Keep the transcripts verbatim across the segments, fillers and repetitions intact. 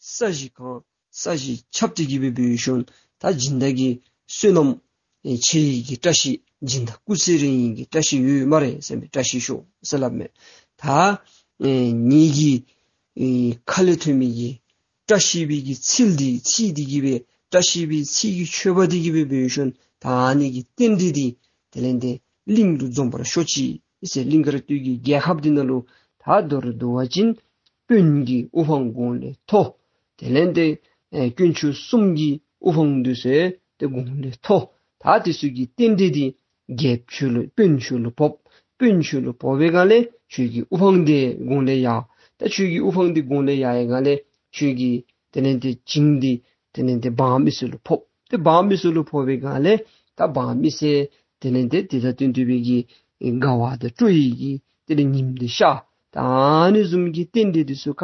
ས་གཞི་གང་ས་གཞི་ཁྱབ་སྟེ་གི་སྦེ་འབད་ཞིནམ་ད་སྦྱིན་བདག་གི་བསོད་ནམས་ཨེ་ཆེ་ཡི་གི་བཀྲ་ཤིས་སྦྱིན་བདག་སྐུ་ཚེ་རིང་ཡི་གི་བཀྲ་ཤིས་ཡོད་སྨ་རེ་ཟེར་མི་བཀྲ་ཤིས་ཤོག་ཟེར་སླབ་མས། ད་ཨེ་ངེ་གི་ཨེ་ཁ་ལས་ཐོན་མི་གི་བཀྲ་ཤིས་པའི་གི་ཚིག་འདི་ཚིག་འདི་གིས་སྦེ་བཀྲ་ཤིས་པའི་ཚིག་གི་མཆོད་པ་འདི་གིས་སྦེ་འབད་ཞིནམ་ད་ཨ་ནི་གི་རྟེན་འབྲེལ་འདི་དེ་ལས་ཏེ་གླིང་ལུ་འཛོམས་པར་ཤོག་ཅིག་ཟེར། གླིང་དཀར་སྟོད་ཀྱི་རྒྱལ་ཁབ་འདི་ནང་ལུ་ད་མདོར་བསྡུ་བ་ཅིན་དཔོན་གྱི་དབུ་འཕང་དགུང་ལས་མཐོ། དེ་ལས་ཏེ་ཨེ་དཀོན་མཆོག་གསུམ་གྱི་དབུ་འཕང་འདི་ཚུ་ཏེ་དགུང་ལས་མཐོ། ད་འདི་ཚུ་གི་རྟེན་འབྲེལ་འདི་རྒྱལཔོ་ཁྱོད་ལུ་དཔོན་ཁྱོད་ལུ་ཕོག། དཔོན་ཁྱོད་ལུ་ཕོག་པའི་སྒང་ལས་ཁྱོད་ཀྱི་དབུ་འཕང་འདི་དགུང་ལས་ཡར། ད་ཁྱོད་ཀྱི་དབུ་འཕང་འདི་དགུང་ལས་ཡར་བའི་སྒང་ལས་ཁྱོད་ཀྱི་དེ་ལས་ཏེ་བྱིན་འདི་དེ་ལས་ཏེ་འབངས་མི་ཚུ་ལུ་ཕོག། ཏེ་འབངས་མི་ཚུ་ལུ་ཕོག་པའི་སྒང་ལས་ད་འབངས་མི་ཚུ་དེ་ལས་ཏེ་དེ་དང་བསྟུན་ཏེ་སྦེ་གི་དགའ་བ་དང་སྤྲོ་བའི་གི་དེ་ལས་ཉིམ་འདི་ཤར། ད་ཨ་ནི་བཟུམ་གྱི་རྟེན་འབྲེལ་འདི་ཚུ་ག་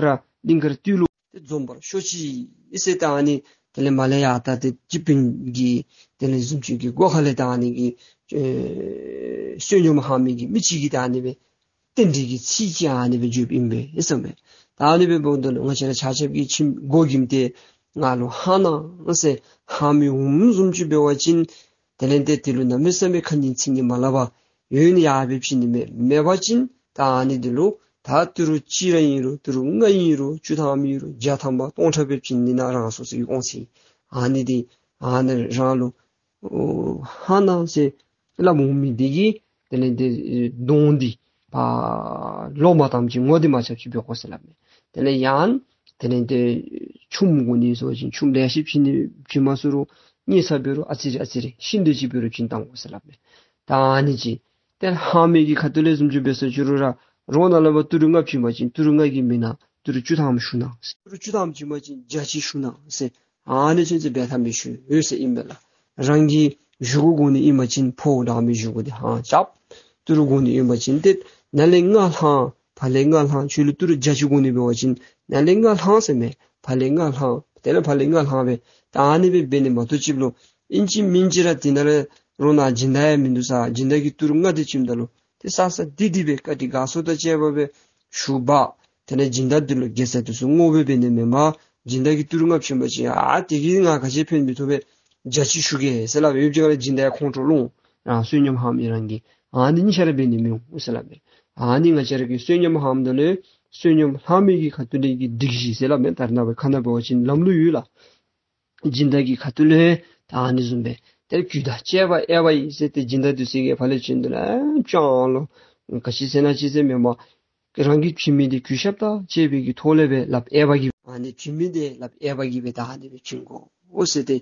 ར་གླིང་དཀར་སྟོད་ལུ་ཏེ་འཛོམས་པར་ཤོག་ཅིག་ཟེར། ད་ཨ་ནི་དེ་ལས་མར་ལས་ཡར་ད་ཏེ་སྤྱི་དཔོན་གྱི་དེ་ལས་བཟུམ་ཅིག་གི་སྒོ་ཁ་ལས་ད་ཨ་ནི་གི་ཨེ་བསོད་སྙོམས་ལྷང་མི་གི་མི་ཅིག་གིས་ད་ཨ་ནི་སྦེ་རྟེན་འབྲེལ་གྱི་ཚིག་ཅིག་ཨ་ནི་སྦེ་བརྗོདཔ་ཨིན་པས་ཟེར་མས། ད་ཨ་ནི་སྦེ་འབདཝ་ད་ལུ་ང་བཅས་ར་ཆ་ཁྱབ་ཀྱིས་ཁྱིམ་སྒོ་ཁྱིམ་འདི་ང་ལུ་ལྷང་གནང་ཟེར་ལྷང་མི་འོང་བཟུམ་ཅིག་འབད་བ་ཅིན་དེ་ལས་ཏེ་དེ་ལུ་གནམ་མེད་ས་མེད་ཁ་ཉིན་ཚིག་ཉིན་མ་སླབ་པར་ཡོད་ནི་ཡར་སྦེ་བྱིན་ནི་མེད། མེད་པ་ཅིན་ད་ཨ་ནི་འདི་ལུ་ད་ཏི་རུ་གཅིག་ར་ཨིན་རུང་ཏི་རུ་ལྔ་ཨིན་རུང་བཅུ་ཐམ་ཨིན་རུང་བརྒྱ་ཐམ་པ་སྟོང་ཕྲག་སྦེ་བྱིན་ནི་ན་རང་སོ་སོའི་དབང་ཚད། ཨ་ནི་འདི་ཨ་ནི་རང་ལུ་ཨོ་ལྷང་གནང་ཟེར་སླབ་འོང་མི་འདི་གིས་དེ་ལས་ཏེ་གདོང་འདི་ཕར་ལོག་མ་བཏངམ་ཅིག་ངོ་འདི་མ་ཆགསཔ་ཅིག་འབད་དགོ་ཟེར་སླབ་མས། དེ་ལས་ཡང་དེ་ལས་ཏེ་ཆུམ་དགོ་ནི་ཟེར་བ་ཅིན་ཆུམ་ལེ་ཤ་བྱིན་ནི་བྱིན་མ་ཚུགས་རུང་གཉིས་ཚར་འབད་རུང་ཨ་ཙི་རེ་ཨ་ཙི་རེ་ཤིན་ཏུ་ཅིག་འབད་རུང་བྱིན་བཏང་དགོ་ཟེར་སླབ་མས། ད་ཨ་ནི་ཅིག་ཏེ་ལྷང་མི་གི་ཁ་ཐུག་ལས་བཟུམ་ཅིག་འབད་ཟེར་བཅུག་རུང་ར་རོགས་ནཱ་ལས་ཕར་ཏི་རུ་ལྔ་བྱིན་པ་ཅིན་ཏི་རུ་ལྔ་གི་མི་ནང་ཏི་རུ་བཅུ་ཐམ་ཞུ་གནང་། ཏི་རུ་བཅུ་ཐམ་བྱིན་པ་ཅིན་བརྒྱ་གཅིག་ཞུ་གནང་ཟེར། ཨ་ནི་ཚུན་ཚོད་འབད་ཐབས་མི་ཞུ་ཟེར་ཨིན་པས་ལགས། རང་གི་བཞེས་སྒོ་དགོ་ནི་ཨིན་པ་ཅིན་ཕོཝ་འགྲང་མི་བཞེས་སྒོ་འདི་ལྷང་རྐྱབ། ཏི་རུ་དགོ་ནི་ཨིན་པ་ཅིན་ཏེ་ནཱ་ལས་ལྔ་ལྷང་ཕར་ལས་ལྔ་ལྷང་། ཁྱོད་ལུ་ཏི་རུ་བརྒྱ་གཅིག་དགོ་ནི་འབད་བ་ཅིན་ནཱ་ལས་ལྔ་ལྷང་ཟེར་མས། ཕར་ལས་ལྔ་ལྷང་། དེ་ལས་ཕར་ལས་ལྔ་ལྷང་སྦེ་ད་ཨ་ནི་སྦེ་འབད་ནི་མ་གཏོགས་ཅིག་ལུ་ཨིན་ཅི་མིན་ཅི་ར་དེ་ནང་ལས་རོགས་ནཱ་སྦྱིན་བདག་ཡང་མིན་འདུག་ས། སྦྱིན་བདག་གིས་ཏི་རུ་ལྔ་འདི་བྱིནམ་ད་ལུ་ཏེ་ས་ས་འདི་འདི་སྦེ་བཀའ་དྲིན་དགའ་ཚོར་དང་བཅས་པ་སྦེ་ཞུ་འབག། དེ་ལས་སྦྱིན་བདག་འདི་ལུ་དགེ་རྩ་འདི་ཚུ་བསྔོ་སྦེ་འབད་ནི་མེན་པར་སྦྱིན་བདག་གིས་ཏི་རུ་ལྔ་བྱིན་པ་ཅིན་ཨ་དེ་གིས་ང་ག་ཅི་ཕན་མི་ཐོགས་པས། བརྒྱ་གཅིག་ཞུ་གེ་ཟེར་སླབ་ཡོད་ཅིག་ག་ལས་སྦྱིན་བདག་ཁོང་ཁྲོ་ལངས། རང་བསོད་སྙོམས་ལྷང་མི་རང་གིས་ཨ་ནི་གཉིས་ཆ་ར་འབད་ནི་མི་འོང་ཟེར་སླབ་མས། ཨ་ནི་ང་བཅས་ར་གིས་བསོད་སྙོམས་ལྷངམ་ད་ལུ་བསོད་སྙོམས་ལྷང་མི་གི་ཁ་ཐུག་ལས་ཀྱི་སྒྲིག་གཞི་ཟེར་སླབ་མས། ད་རེས་ནངས་པ་ཁ་ནང་འབད་བ་ཅིན་ལམ་ལུགས་ཡོད་ལགས། སྦྱིན་བདག་གི་ཁ་ཐུག་ལས་ད་ཨ་ནི་བཟུམ་སྦེ་ཏེ་གུས་དང་བཅས་པ་དབྱེ་བ་ཡིན་ཟེར་ཏེ་སྦྱིན་བདག་འདི་ཚུ་གིས་ཕར་ལས་བྱིན་དོ་ལགས། ཅང་ལོ་ག་ཅི་ཟེར་ན་ཅི་ཟེར་མེན་པར་རང་གིས་བྱིན་མི་འདི་གུས་ཞབས་དང་བཅས་པའི་གི་ཐོག་ལས་སྦེ་ལགཔ་དབྱེ་བ་གིས་ཨ་ནི་བྱིན་མི་འདི་ལགཔ་དབྱེ་བ་གིས་སྦེ་ད་ཨ་ནི་སྦེ་བྱིན་དགོ་ཟེར་ཏེ་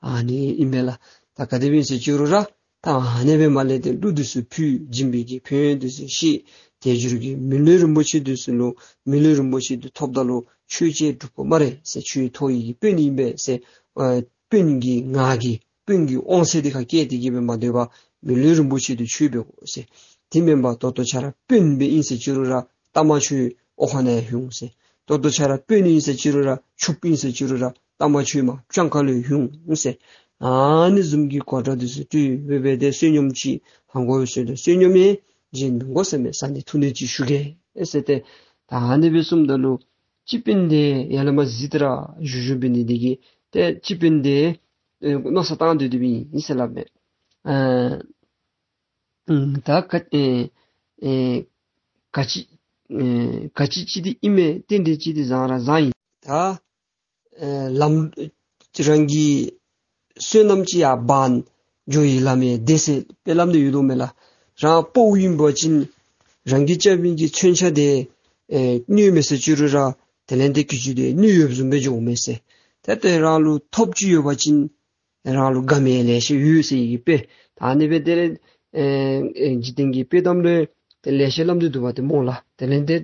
ཨ་ནི་ཨིན་མས་ལགས། ད་ག་དེ་སྦེ་ཨིན་ཟེར་བཅུག་རུང་ར་ད་ཨ་ནི་སྦེ་མར་ལས་ཏེ་གླུ་འདི་ཚུ་ཕུལ། སྦྱིན་པའི་གི་ཕན་ཡོན་འདི་ཚུ་ཤེས། དལ་འབྱོར་གྱི་མི་ལུས་རིན་པོ་ཆེ་འདི་ཚུ་ལུ་མི་ལུས་རིན་པོ་ཆེ་འདི་ཐོབ་ད་ལུ་ཆོས་བྱེད་སྒྲུབ་དགོ་སྨ་རེ་ཟེར། ཆོས་ཐོག་ཡི་གི་དཔོན་ཨིན་པས་ཟེར། ཨ་དཔོན་གྱི་ངག་གི་དཔོན་གྱི་དབང་ཚད་འདི་ཁར་བཀལ་ཏེ་གི་སྦེ་མ་སྡོད་པར་མི་ལུས་རིན་པོ་ཆེ་འདི་ཆོས་འབད་དགོ་ཟེར། དེ་མེན་པར་ད་ལྟོ་ཁྱོད་ར་དཔོན་སྦེ་ཨིན་ཟེར་བཅུག་རུང་ར་ལྟ་མ་ཆོས་འོག་ཁང་ནང་ཡང་ལྷོད་འོང་ཟེར། ད་ལྟོ་ཁྱོད་ར་དཔོན་ཨིན་ཟེར་བཅུག་རུང་ར་ཕྱུགཔོ་ཨིན་ཟེར་བཅུག་རུང་ར་ལྟ་མ་ཆོས་མར་སྤྱང་ཀ་ལུ་ཡང་ལྷོད་འོང་ཟེར། ཨ་ནི་བཟུམ་གྱི་གོ་བརྡ་འདི་ཚུ་སྤྲོད་སྦེ་སྦེ་ཏེ་བསོད་སྙོམས་ཅིག་ལྷང་དགོ་པས་ཟེར་ཏེ་བསོད་སྙོམས་ཡང་གཞན་མི་དགོ་ཟེར་མས། བཟའ་ནི་འཐུང་ནི་ཅིག་ཞུ་གེ་ཟེར་ཏེ་ད་ཨ་ནི་སྦེ་གསུངམ་ད་ལུ་སྤྱི་དཔོན་འདི་ཡར་ལས་མར་གཟིགས་ཏེ་ར་བཞུགས་བཞུགསཔ་འབད་ནི་འདི་གིས་ཏེ་སྤྱི་དཔོན་འདི་ཨེ་མནོ་བསམ་བཏང་སྡོད་སྡོདཔ་ཨིན་ཟེར་སླབ་མས། ཨ་ཨུམ་ད་ག་ཨེ་ཨེ་ག་ཅི་ཨེ་ག་ཅི་ཅིག་འདི་ཨིན་མས། རྟེན་འབྲེལ་ཅིག་འདི་བཟང་ར་བཟང་ཡི། ད་ཨེ་ལམ་རང་གི་བསོད་ནམས་ཅིག་ཡར་འབར་འགྱོ་བའི་ལམ་ཡང་བདེ་ཟེར་དཔེ་ལམ་འདི་ཡོད་དོ་མས་ལགས། རང་དཔའ་བོ་ཨིན་པ་ཅིན་རང་གིས་རྐྱབ་མི་གི་མཚོན་ཆ་འདི་ཨེ་གནོད་མས་ཟེར་བཅུག་རུང་ར་དེ་ལས་ཏེ་གི་ཅུང་འདི་གནོད་ཡོདཔ་བཟུམ་སྦེ་འགྱོཝ་མས་ཟེར། ད་ལྟོ་རང་ལུ་ཐོབ་ཅིག་ཡོད་པ་ཅིན་རང་ལུ་དགའ་མི་ལེ་ཤ་ཡོད་ཟེར་བའི་དཔེ། ད་ཨ་ནི་སྦེ་དེ་ལས་ཨེ་ཨེ་འཇིག་རྟེན་གྱི་དཔེ་གཏམ་ལུ་ཏེ་ལེ་ཤ་སླབ་སྟེ་འདུག་པ་ཏེ་སྨོ་ལགས། དེ་ལས་ཏེ་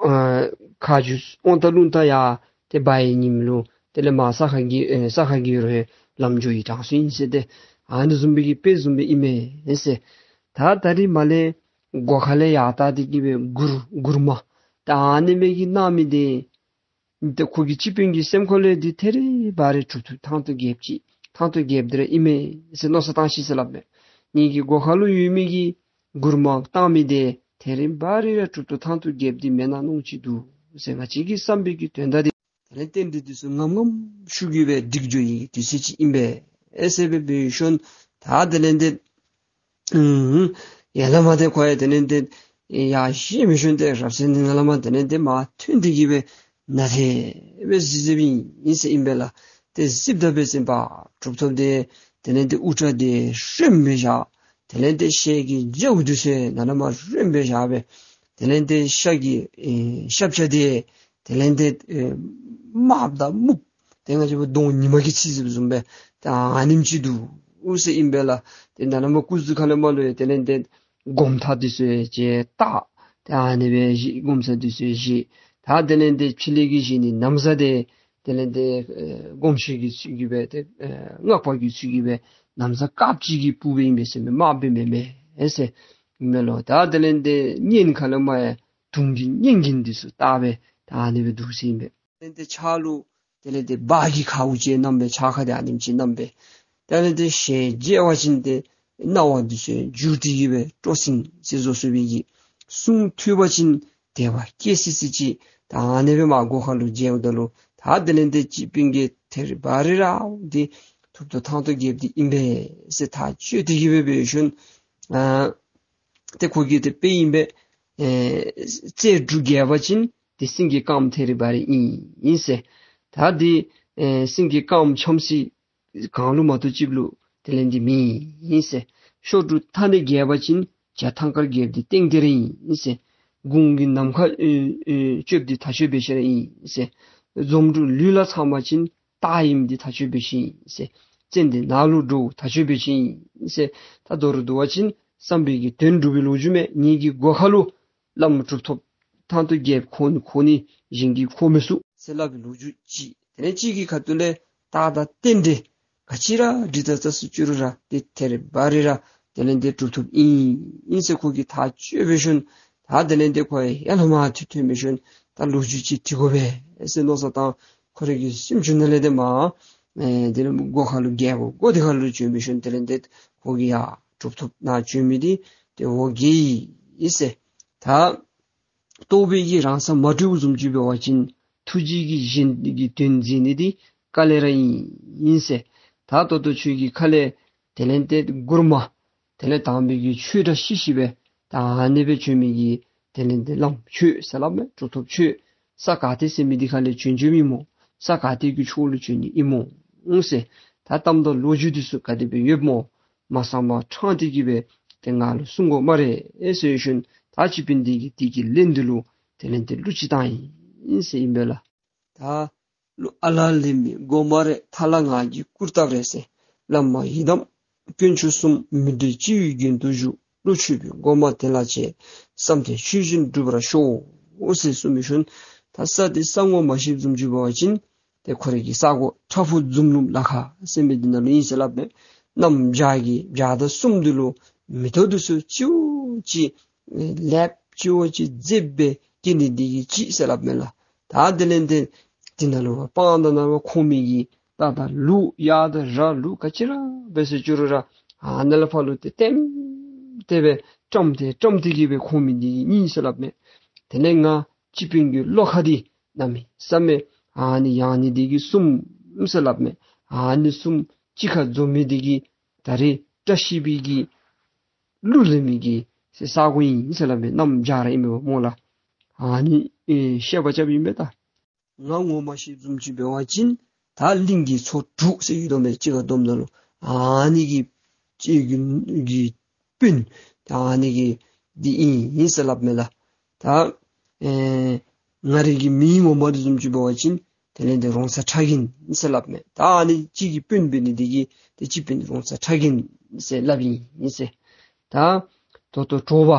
ཨ་ཁ་རྗེ་དབང་ཐང་རླུང་རྟ་ཡར་ཏེ་འབར་བའི་ཉིནམ་ལུ་དེ་ལས་མར་ས་ཁ་གི་ཨེ་ས་ཁ་གི་རོ་ལམ་འགྱོ་བའི་གྲངས་སུ་ཨིན་ཟེར་ཏེ་ཨ་ནི་བཟུམ་སྦེ་གི་དཔེ་བཟུམ་སྦེ་ཨིན་མས་ཟེར། ད་ད་རིས་མར་ལས་སྒོ་ཁ་ལས་ཡར་བལྟ་སྟེ་གི་སྦེ་མགུར་མགུར་མ་ད་ཨ་ནི་སྦེ་གི་གནང་མི་འདི་ད་ཁོ་གི་སྤྱི་དཔོན་གྱི་སེམས་ཁ་ལུ་འདི་ཐད་རི་བ་རི་གྲུབ་ཐོབ་ཐང་སྟོང་རྒྱལཔོ་ཅིག་ཐང་སྟོང་རྒྱལཔོ་འདི་ར་ཨིན་མས་ཟེར་མནོ་བསམ་བཏང་ཤིག་ཟེར་སླབ་མས། ངེ་གི་སྒོ་ཁ་ལུ་ཡོད་མི་གི་མགུར་མ་བཏང་མི་འདི་ཐད་རི་བ་རི་ར་གྲུབ་ཐོབ་ཐང་སྟོང་རྒྱལཔོ་འདི་མེན་ན་མནོ་ཅི་འདུག་ཟེར། ང་བཅས་ཀྱི་བསམ་པའི་གི་དོན་དག་འདི་ རྟེན་འབྲེལ་འདི་ཚུ་ངམ་ངམ་ཤུགས་ཀྱིས་སྦེ་འགྲིག་འགྱོ་ཡི་དུས་ཚོད་ཅིག་ཨིན་པས་ཟེར་སྦེ་འབད་ཞིནམ་ད་དེ་ལས་ཏེ་ཨུམ་ཡར་ལས་མར་ཏེ་ཁོ་ཡང་དེ་ལས་ཏེ་ཡར་ཤེད་མི་ཤོང་སྟེ་རབ་གསལ་ནང་ལས་མར་དེ་ལས་ཏེ་མར་ཐོན་ཏེ་གི་སྦེ་ནཱ་ཏེ་སྦེ་གཟིགས་གཟིགསཔ་ཨིན་ཟེར་ཨིན་པས་ལགས། ཏེ་གཟིགསཔ་ད་འབད་བ་ཅིན་གྲུབ་ཐོབ་དེ་དེ་ལས་ཏེ་དབུ་སྐྲ་དེ་རིངམོ་སྦེ་བཞག། དེ་ལས་ཏེ་ཞལ་གྱི་མཇུག་འདི་ཚུ་ནང་ལས་མར་རིངམོ་སྦེ་བཞག་སྦེ། དེ་ལས་ཏེ་ཤ་གི་ཨེ་ཞབས་ཆ་དེ་དེ་ལས་ཏེ་ཨེ་དམརཔོ་དང་སྨུགཔོ་ཏེ་ང་བཅས་པ་གདོང་ཉི་མ་གིས་འཚིག་འཚིགཔ་བཟུམ་སྦེ་ད་ཨ་ནེམ་ཅིག་འདུག་ཟེར་ཨིན་པས་ལགས། ཏེ་ནཱ་ལས་མར་སྐུ་གཟུགས་ཁ་ལས་མར་ལུ་ཡང་དེ་ལས་ཏེ་སྒོམ་ཐག་འདི་ཚུ་ཡང་ཅིག་བཏགས། ཏེ་ཨ་ནི་སྦེ་བཞེས། སྒོམ་ས་འདི་ཚུ་ཡང་བཞེས། ད་དེ་ལས་ཏེ་ཕྱི་ལས་ཀྱི་བཞེས་ནི་ན་བཟའ་དེ་དེ་ལས་ཏེ་ཨེ་སྒོམ་ཞིང་གི་ཚུལ་གྱིས་སྦེ་ཏེ་ཨེ་སྔགས་པ་གི་ཚུལ་གྱིས་སྦེ་ན་བཟའ་དཀརཔོ་ཅིག་གི་སྦུག་སྦེ་ཨིན་པས་ཟེར་མས། དམརཔོ་སྦེ་མེན་མས་ཟེར་ཨིན་མས་ལོ། ད་དེ་ལས་ཏེ་སྙན་ཁ་ལས་མར་ཡང་དུང་གི་སྙན་གྱི་འདི་ཚུ་བཏགས་སྦེ་ད་ཨ་ནི་སྦེ་འདུག་ཟེར་ཨིན་པས། དེ་ལས་ཏེ་ཕྱག་ལུ་དེ་ལས་ཏེ་འབག་གི་ཁའུ་ཅིག་བསྣམས་སྦེ་ཕྱག་ཁར་ཏེ་ཨ་ནེམ་ཅིག་བསྣམས་སྦེ། དེ་ལས་ཏེ་ཞལ་མཇལ་བ་ཅིན་ཏེ་རྣ་བ་འདི་ཚུ་འགྱུར་ཏེ་གི་སྦེ་སྤྲོ་ཟིང་ཟེར་བཟོ་བཟོ་བའི་གི། གསུང་ཐོས་པ་ཅིན་དད་པ་སྐྱེ་སི་སི་ཅིག། ད་ཨ་ནི་སྦེ་མར་སྒོ་ཁ་ལུ་མཇལཝ་ད་ལུ་ད་དེ་ལས་ཏེ་སྤྱི་དཔོན་གྱིས་ཐད་རི་བ་རི་ར་འདི་གྲུབ་ཐོབ་ཐང་སྟོང་རྒྱལཔོ་འདི་ཨིན་པས་ཟེར་ཐག་བཅད་དེ་གི་སྦེ་འབད་ཞིནམ་ཨ་ཏེ་ཁོ་གིས་ཏེ་དཔེ་ཨིན་པས། ཨེ་རྩལ་འབྲུ་རྒྱས་པ་ཅིན་ཏེ་སེང་གེ་དཀརམོ་ཐད་རི་བ་རི་ཨིན་ཨིན་ཟེར། ད་འདི་ཨེ་སེང་གེ་དཀརམོ་འཆམ་སི་གང་ལུ་མ་གཏོགས་ཅིག་ལུ་དེ་ལས་ཏེ་མེད་ཨིན་ཟེར། གཤོག་སྒྲོ་ཐ་སྣ་རྒྱས་པ་ཅིན་བྱ་ཐང་དཀར་རྒྱལཔོ་འདི་ཏན་ཏན་ཨིན་ཟེར། དགུང་གི་ནམ་མཁའ་ཨེ་ཨེ་གཅོདཔ་འདི་ཐག་ཆོད་འབད་ཤེས་ར་ཨིན་ཟེར། འཛོམས་འབྲུ་ལུས་ལ་ཚང་བ་ཅིན་སྟག་ཨིནམ་འདི་ཐག་ཆོད་འབད་ཤེས་ཨིན་ཟེར། ཙན་དན་ནགས་ལུ་འགྲོཝ་ཐག་ཆོད་འབད་ཤེས་ཨིན་ཟེར། ད་མདོར་བསྡུ་བ་ཅིན་བསམ་པའི་གི་དོན་འགྲུབ་པའི་ལོ་རྒྱུས་མས། ངེ་གི་སྒོ་ཁ་ལུ་བླམ་གྲུབ་ཐོབ་ཐང་སྟོང་རྒྱལཔོ་ཁོ་ནི་ཁོ་ནི་གཞན་གྱིས་ཁོ་མི་ཚུགས་ཟེར་སླབ་པའི་ལོ་རྒྱུས་ཅིག། དེ་ལས་གཅིག་གི་ཁ་ཐུག་ལས་ད་ད་རྟེན་འབྲེལ་ག་ཅི་ར་འགྲིག་ད་ད་སུ་བཅུག་རུང་ར་ཏེ་ཐད་རི་བ་རི་ར་དེ་ལས་ཏེ་གྲུབ་ཐོབ་ཨིན་ཨིན་ཟེར་ཁོ་གིས་ཐག་བཅད་འབད་ཞིནམ་ད་དེ་ལས་ཏེ་ཁོ་ཡར་ལས་མར་ཐོན་ཐོན་འབད་ཞིནམ་ད་ལོ་རྒྱུས་ཅིག་འདྲི་དགོ་པས་ཟེར་མནོ་བསམ་བཏང་། ཁོ་རའི་གི་སེམས་ཅན་ནང་ལས་ཏེ་མར་ཨེ་དེ་ལས་སྒོ་ཁ་ལུ་རྒྱལ་པོ་སྒོ་དེ་ཁ་ལུ་བྱོན་འབད་ཞིནམ་དེ་ལས་ཏེ་ཁོ་གིས་ཡར་གྲུབ་ཐོབ་ནཱ་བྱོན་མི་འདི་ཏེ་འོ་བརྒྱལ་ཡི་ཟེར། ད་རྟོགས་པའི་གི་རང་ས་མ་གྲོལཝ་བཟུམ་ཅིག་འབད་བ་ཅིན་ཐུགས་རྗེ་གིས་གཞན་གྱི་དོན་མཛད་ནི་འདི་དཀའ་ལས་ར་ཨིན་ཨིན་ཟེར། ད་ད་ལྟོ་ཁྱོད་ཀྱི་ཁ་ལས་དེ་ལས་ཏེ་མགུར་མ་དེ་ལས་དམ་པའི་གི་ཆོས་འདྲ་ཤེས་ཤེས་སྦེ་ད་ཨ་ནི་སྦེ་བྱོན་མི་གི་དེ་ལས་ཏེ་བླམ་ཁྱོད་ཟེར་སླབ་མས། གྲུབ་ཐོབ་ཁྱོད་ས་ག་ཏེ་ཟེར་མི་འདི་ཁ་ལས་བྱོན་བྱོནམ་ཨིན་མོ། ས་ག་ཏེ་གི་ཕྱོགས་ལུ་བྱོན་ནི་ཨིན་མོ་ཟེར། ད་གཏམ་དང་ལོ་རྒྱུས་འདི་ཚུ་ག་དེ་སྦེ་ཡོདཔ་སྨོ། མ་གསང་པར་ཕྲང་སྟེ་གི་སྦེ་ཏེ་ང་ལུ་གསུང་དགོ་སྨ་རེ་ཟེར་ཞིནམ་ད་སྤྱི་དཔོན་འདི་གིས་དེ་གི་ལན་འདི་ལུ་དེ་ལས་ཏེ་གླུ་ཅིག་བཏང་ཡི་ཟེར་ཨིན་པས་ལགས། ད་གླུ། ཨ་ལ་ལས་མི་དགོ་སྨ་རེ། ཐ་ལ་ང་གིས་བསྐུར་བཏབ་རེ་ཟེར། བླ་མ་ཡི་དམ་དཀོན་མཆོག་གསུམ། མི་འབྲལ་སྤྱི་བོའི་རྒྱན་དུ་བཞུགས། བློ་ཆོས་པའི་སྒོ་མ་དེ་ལ་ཕྱེ། བསམ་དོན་ཆོས་བཞིན་འགྲུབ་པར་ཤོག་ཟེར་གསུངས་མི་ཤུན། ད་ས་འདི་ས་ངོ་མ་ཤེསཔ་བཟུམ་ཅིག་འབད་བ་ཅིན་ཏེ་ཁོ་རའི་གི་ས་གོ་ཁྲ་ཕུག་རྫུན་ལུང་ལ་ཁ་ཟེར་མི་འདི་ནང་ལུ་ཨིན་ཟེར་སླབ་མས། གནམ་བྱཱར་གྱི་བྱཱར་དང་གསུམ་འདི་ལུ་མེ་ཏོག་འདི་ཚུ་སྤྱི་བོ་ཅིག་ལེབ་སྤྱི་བོ་ཅིག་མཛེསཔ་སྦེ་སྐྱེ་ནི་འདི་གིས་ཅིག་ཟེར་སླབ་མས་ལགས། ད་དེ་ལས་ཏེ་དེ་ནང་ལུ་སྤང་དང་ནང་ལུ་འཁོར་མི་གི་རྟ་དང་ལུག་གཡག་དང་ར་ལུག་ག་ཅི་ར་འབད་ཟེར་བཅུག་རུང་ར་ཨ་ནཱ་ལས་ཕར་ལུ་ཏེ་ལྟེམ་ལྟེ་སྦེ་བཀྲམ་སྟེ་བཀྲམ་སྟེ་གི་སྦེ་འཁོར་མི་འདི་གིས་གཉིས་ཟེར་སླབ་མས། དེ་ལས་ང་སྤྱི་དཔོན་གྱི་བློ་ཁ་འདི་གནམ་མེད་ས་མེད་ཨ་ནི་ཡང་ནི་འདི་གིས་གསུམ་ཟེར་སླབ་མས། ཨ་ནི་གསུམ་གཅིག་ཁར་འཛོམས་མི་འདི་གིས་ད་རེས་བཀྲ་ཤིས་པའི་གི་གླུ་ལེན་མི་གི་ས་གོ་ཨིན་ཟེར་སླབ་མས། གནམ་བྱཱར་ཨིན་པས་སྨོ་ལགས། ཨ་ནི་ཨེ་བཤད་པ་རྐྱབ་ཨིན་པས་ད། ང་ངོ་མ་ཤེསཔ་བཟུམ་ཅིག་འབད་བ་ཅིན་ད་གླིང་གི་ཚོ་དྲུག་ཟེར་ཡོད་དོ་མས། གཅིག་ཁར་བསྡོམས་ད་ལུ་ཨ་ནི་གི་གཅིག་གི་གི་དཔོན་ད་ཨ་ནི་གི་འདི་ཨིན་ཟེར་སླབ་མས་ལགས། ད་ཨེ་ང་རའི་གི་མིང་ངོ་མ་འདི་བཟུམ་ཅིག་འབད་བ་ཅིན་དེ་ལས་ཏེ་རོང་ཚ་ཁྲ་རྒན་ཟེར་སླབ་མས། ད་ཨ་ནི་གཅིག་གི་དཔོན་འབད་ནི་འདི་གིས་ཏེ་སྤྱི་དཔོན་རོང་ཚ་ཁྲ་རྒན་ཟེར་སླབ་ཨིན་ཟེར། ད་ད་ལྟོ་དྲོ་པ་